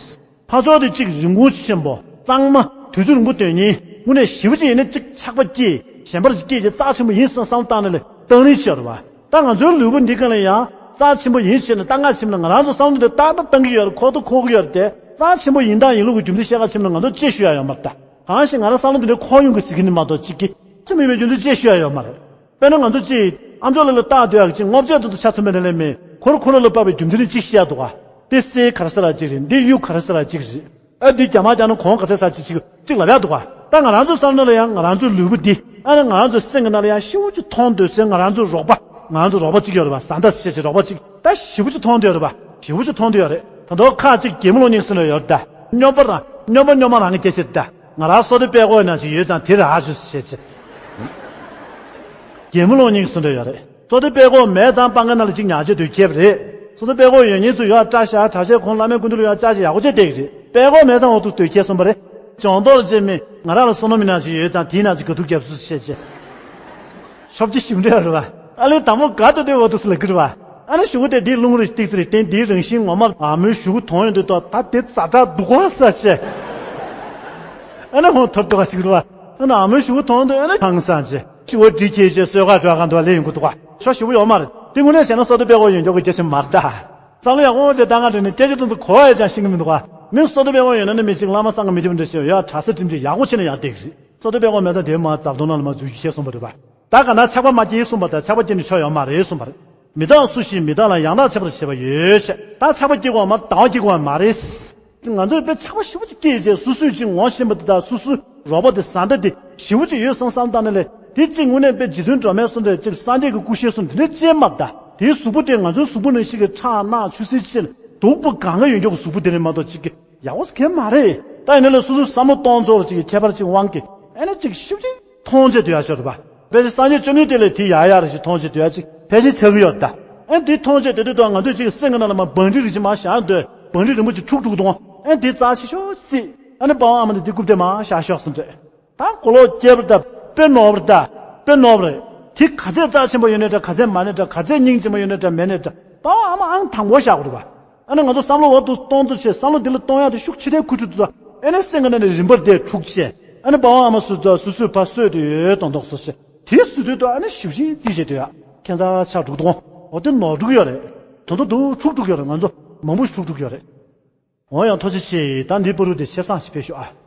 ཕར་ཕྱོགས་དེ་གཅིག་རིན་གོང་ཆེན་པོ་གཙང་མ་དུས་ཚོད་རིང་པོ་སྡོད་མཁན་དངོས་གནས་ཞེ་པོ་ཅིག་ཡིན་ན་གཅིག་ཆགས་པ་སྐྱེས་གཞན་པར་སྐྱེས་ཀྱི་རྩ་ཆེན་པོ་ཡིན་བསམ་བསམ་བཏང་ནས་ལས་གཏང་རིན་ཆེ་བ་རེད་བ། ད་ང་ཚོའི་ལུས་པོ་འདི་ག་ལ་ཡང་རྩ་ཆེན་པོ་ཡིན་ཞེས་ནས་གཏང་ག་ཕྱིན་ན་ང་རང་ཚོ་བསམ་བློ་འདི་ཏག་ཏག་གཏང་གི་ཡོད་རེད། ཁོག་ཏུ་འཁོར་གི་ཡོད་རེད་དེ། རྩ་ཆེན་པོ་ཡིན་དང་ཡིན་ལུགས་ཀྱི་རྒྱུ་མཚན་བཤད་ག་ཕྱིན་ན་ང་ཚོ་ཅི་ཞུ་ཡ་ཡོད་མ་རེད་ད། གང་ཞིག་ང་རང་བསམ་བློ་འདི་འདྲའི་འཁོར་ཡོང་གི་ཟེར་གི་ནི་མ་གཏོགས་གཅིག་གི་ཅི་མིན་པའི་རྒྱུ་མཚན་ཅི་ཞུ་ཡ་ཡོད་མ་རེད། དཔེར་ན་ང་ཚོ་ཅིག་ཨ་མཆོག་ལ་ལ་རྟག་སྡོད་ཡག་ཅིག་སྔོ་ཕྱེ་དུ་དུ་ཆ་མཚོན་པའི་ནང་ལས་མེད་ཁོར་ཁོ་ལ་ལ་དཔག་པའི་རྒྱུ་མཚན་ནི་ཅིག་བཤད་འདུག་ག་དེ་སེ་ག་རེ་ཟེར་ལ་ཅིག་རེད། འདི་གཡུ་ག་རེ་ཟེར་ལ་ཅིག་རེད། ཨ་འདི་རྒྱ་མ་རྒྱ་ན་གོང་ག་ཚད་ས་ཅིག་ཅིག་ཅིག་ལབ་ཡག་འདུག་ག་ད་ང་རང་ཚོའི་བསམ་བློ་ལ་ཡང་ང་རང་ཚོའི་ལུས་པོ་འདི་ཨ་ནི་ང་རང་ཚོའི་སེམས་ཀྱི་ནང་ལ་ཡང་ཤི་བོ་ཅིག་མཐོང་འདོད་སའི་ང་རང་ཚོའི་རོགས་པ་ང་རང་ཚོའི་རོགས་པ་ཅིག་ཡོད་རེད་བ། བཟའ་ཟླ་ཞེས་ཀྱི་རོགས་པ་ཅིག་ད་ཞི་བོ་ཅིག་མཐོང་འདོད་ཡོད་རེད་བ། ཞི་བོ་ཅིག་མཐོང་འདོད་ཡོད་རེད། ད་དོ་ཁ་ཅིག་གད་མོ་ལོག་སྙིང་སུན་ལ་ཡོད་རེད་ད། སྨྱོན་པ་རང་སྨྱོན་པ་སྨྱོན་མ་རང་གི་སྐད་ཆ་རེད་ད། ང་རང་བསོད་བདེ་དཔལ་གོ་ཡིན་ན་ཅིག་ཡོད་ཙང་དེ་ར་ཨ་ཞུ་ཞེས་བྱས། གད་མོ་ལོག་སྙིང་སུན་འདོད་ཡོད་རེད། བསོད་བདེ་དཔལ་གོ་མེད་ཙང་སྤང་ཁ་ནང་ལ་ཅིག་ཉར་བྱས་སྡོད་ཁྱེད་རེད། བསོད་བདེ་དཔལ་གོ་ཡོད་ཉིན་ཚུ་ཡོད་སྐྲ་ཤ་དྲག་ཆས་གོང་བླ་མའི་སྐུ་མདུན་ལ་ཡོད་སྐྲ་ཤ་ཡག་པོ་བྱས་བསྡད་ཀྱི་རེད། དཔལ་གོ་མེད་ཙང་འོ་ཐུག་སྡོད་ཁྱེད་གསུངས་པ་རེད། ཇོང་དོར་བྱས་མི་ང་རང་ལ་བསོད་ནམས་མི་ནག་ཅིག་ཡོད་ཙང་དེའི་ནང་ཅིག་དགའ་སྡུག་རྒྱབ་སུ་བྱས་བྱས། ཤོབ་ཅི་ཞིག་འདྲ་རེད་བ། ཨ་ལེ་དང་པོ་དགའ་སྟེ་སྡོད་འོ་ཐུག་སུ་ལ་གི་རེད་བ། ཨ་ནི་གཞུག་གུ་དེ་འདིའི་རླུང་རེ་ཏིག་ཙི་རེ་བསྟན་འདིའི་རང་བཞིན་ངོ་མ་ཨ་མོའི་གཞུག་གུ་མཐོང་ཡོང་དུས་ཏོ་ད་དེ་ཛ་དྲག་སྡུག་གོ་ས་བྱས། ཨ་ནི་ཧོན་ཐོར་ཏོ་ག་ཞིག་རེད་བ། ཨ་ནི་ཨ་མའི་གཞུག་གུ་མཐོང་དུས་ཨ་ནི་ཧང་སང་བྱས། ཤི་བོ་བྲིས་ཁྱེར་བྱས་གསོལ་ཁ་འགྲོ་ག་འདུག་ལེ་ཡོང་གི་འདུག་ག་ཤོ་ཞུ་བོ་ཡོད་མ་རེད། དེ་དངོས་གནས་བྱས་ན་བསོད་བདེ་དཔལ་གོ་ཡོད་མགྱོགས་ཀྱི་རྒྱ་ཆེན་མ་རེད་ད། བསམ་བློ་ཡག་པོ་བྱས་བཏང་ག་འདྲ་ནས་སྐད་ཆ་དེ་ཚོ་གོ་བ་ཡ་ཅང་ཤེས་ཀྱི་མི་འདུག་ག་མི་བསོད་བདེ་དཔལ་གོ་ཡོད་ན་ནི་མི་གཅིག་བླ་མ་སངས་མི་རྒྱས་པ་འདྲ་ཞིག་ཡོད་གྲྭ་ས་ཁྲིམས་ཀྱི་ཡག་པོ་བྱས་ན་ཡག་བསྡད་ཀྱི་རེད། བསོད་བདེ་དཔལ་གོ་མེད་ཙང་དེ་མ་རྫབ་དོང་ནང་ལ་མ་འཛུལ་རྒྱུ་བྱས་གསུངས་པ་རེད་པ། ད་ག་ན་ཆགས་པ་མ་སྐྱེས་གསུངས་པ་དང་ཆགས་པ་སྐྱེས་ནས་ཆོ་ཡོད་མ་རེད་གསུངས་པ་རེད། མི་རྟག་སུ་ཞིག་མི་རྟག་ལ་ཡང་དག་ཁྱབ་པར་བྱེད་པ་ཡོད་ཅེས། ད་ཆགས་པ་སྐྱེ་དགོས་པ་མ་རེད། སྡང་བ་སྐྱེ་དགོས་པ་མ་རེད། ང་ཚོས་དཔེ་ཆགས་པ་ཞེ་པོ་ཅིག་སྐྱེས་རྗེས་སོ་སོས་ཅིག་ངོ་ཤེས་པ་དེ་དང་སོ་སོའི་རོགས་པ་དེ་བཟའ་ཟླ་དེ་ཞེ་པོ་ཅིག་ཡོད་བསམ་བསམ་བཏང་ནས་ལས་ དེ་གཅིག་དངོས་གནས་དཔེ་རྗེ་བཙུན་སྒྲོལ་མའི་གསུང་འདྲ་ཅིག་སངས་རྒྱས་ཀྱི་སྐུ་ཞབས་གསུང་དེ་འདྲ་ཅན་མ་གདའ། དེའི་གཟུགས་པོ་དེ་ང་ཚོའི་གཟུགས་པོ་ནང་བཞིན་གྱི་ཁྲག་རྣག་ཆུ་སེར་ཅན་སྡུག་པོ་གང་ག་ཡོད་མཁན་གྱི་གཟུགས་པོ་དེ་རེད་མ་གཏོགས་ཅིག་གི་ཡག་པོ་ཟེར་མཁན་མ་རེད། ད་ཡིན་ན་ལ་སོ་སོའི་བསམ་བློ་གཏོང་ཚོར་ཅིག་གི་ཁྱད་པར་ཅིག་དབང་གིས་ཨེ་ནི་ཅིག་ཤུགས་ཅིག་མཐོང་ཆེ་དུ་ཡག་ཤོར་བ། དཔེ་ཆ་སངས་རྒྱས་བཅོམ་ལྡན་འདས་ལས་དེ་ཡག་ཡག་རེ་ཞིག་མཐོང་ཆེ་དུ་ཡག་ཅིག་ཕལ་ཆེར་ཆགས་ཀྱི་ཡོད་ད། ཨེ་དེ་མཐོང་ཆེ་དེ་དུས་ད་ང་ཚོས་ཅིག་སེམས་ཀྱི་ནང་ལ་མ་བང་རི་རིགས་ཅིག་མ་བཞག་འདོད་བང་རི་རིང་པོ་ཅིག་འཁྲུག་འཁྲུག་གཏོང་ཨེ་དེ་རྩ་ཆེ་ཤོས་སྲིད། ཨ་ནི་པ་ཝང་ཨ་མ་ནི་དེ་རྐུབ་སྟེ་མ་བཞག་ཤོག་བསམ་འདྲ། ད་གོ་ལོག་སྐྱེས་པ་ད་དཔེ་ནོར་བ་ད་དཔེ་ནོར་བ་རེད། དེ་ག་ཚད་རྩ་ཆེན་པོ་ཡོད་ནའི་འདྲ་ག་ཚད་མ་ནའི་འདྲ་ག་ཚད་སྙིང་རྗེ་མོ་ཡོད་ནའི་འདྲ་མེད་ནའི་འདྲ་པ་ཝང་ཨ་མ་ཨང་དང་པོ་བཞག་དགོས་རེད་པ། ཨ་ནི་ང་ཚོ་བསམ་བློ་འོག་ཏུ་གཏོང་ཚུལ་བྱས་བསམ་བློ་འདི་ལ་གཏོང་ཡག་དེ་ཤུགས་ཆེ་ཐལ་ཁུ་ཁྲུ་དུ་ཨེ་ནི་སེམས་ཀྱི་ནང་ནས་རིམ་པར་དེ་འཁྲུག་བྱས་ཨ་ནི་པ་ཝང་ཨ་མ་སུ་དང་སུ་སུས་ཕ་གསོས་དུ་ཡོད་དོན་དག་སོ་ཞེས་དེ་སུ་དུས་དུ་ཨ་ནི་ཞིབ་ཞིབ་རྩིས་བྱེད་དུ་ཡ་ཁྱེད་ཚ་ཆགས་འགྲོ་གི་འདུག་འོ་དེ་ནོར་འགྲོ་གི་ཡོད་རེད། དོན་དུ་འདུག་འཁྲུག་འགྲོ་གི་ཡོད་རེད། ང་ཚོ་མང་པོ་ཞིག་འཁྲུག་འགྲོ་གི་ཡོད་རེད། འོ་ཡང་ཐུགས་རྗེ་ཆེ། ད་འདི་པུ་རུ་དེ་ཆེབ་སང་ཞིག་ཕེབས་ཤོག་ཨ།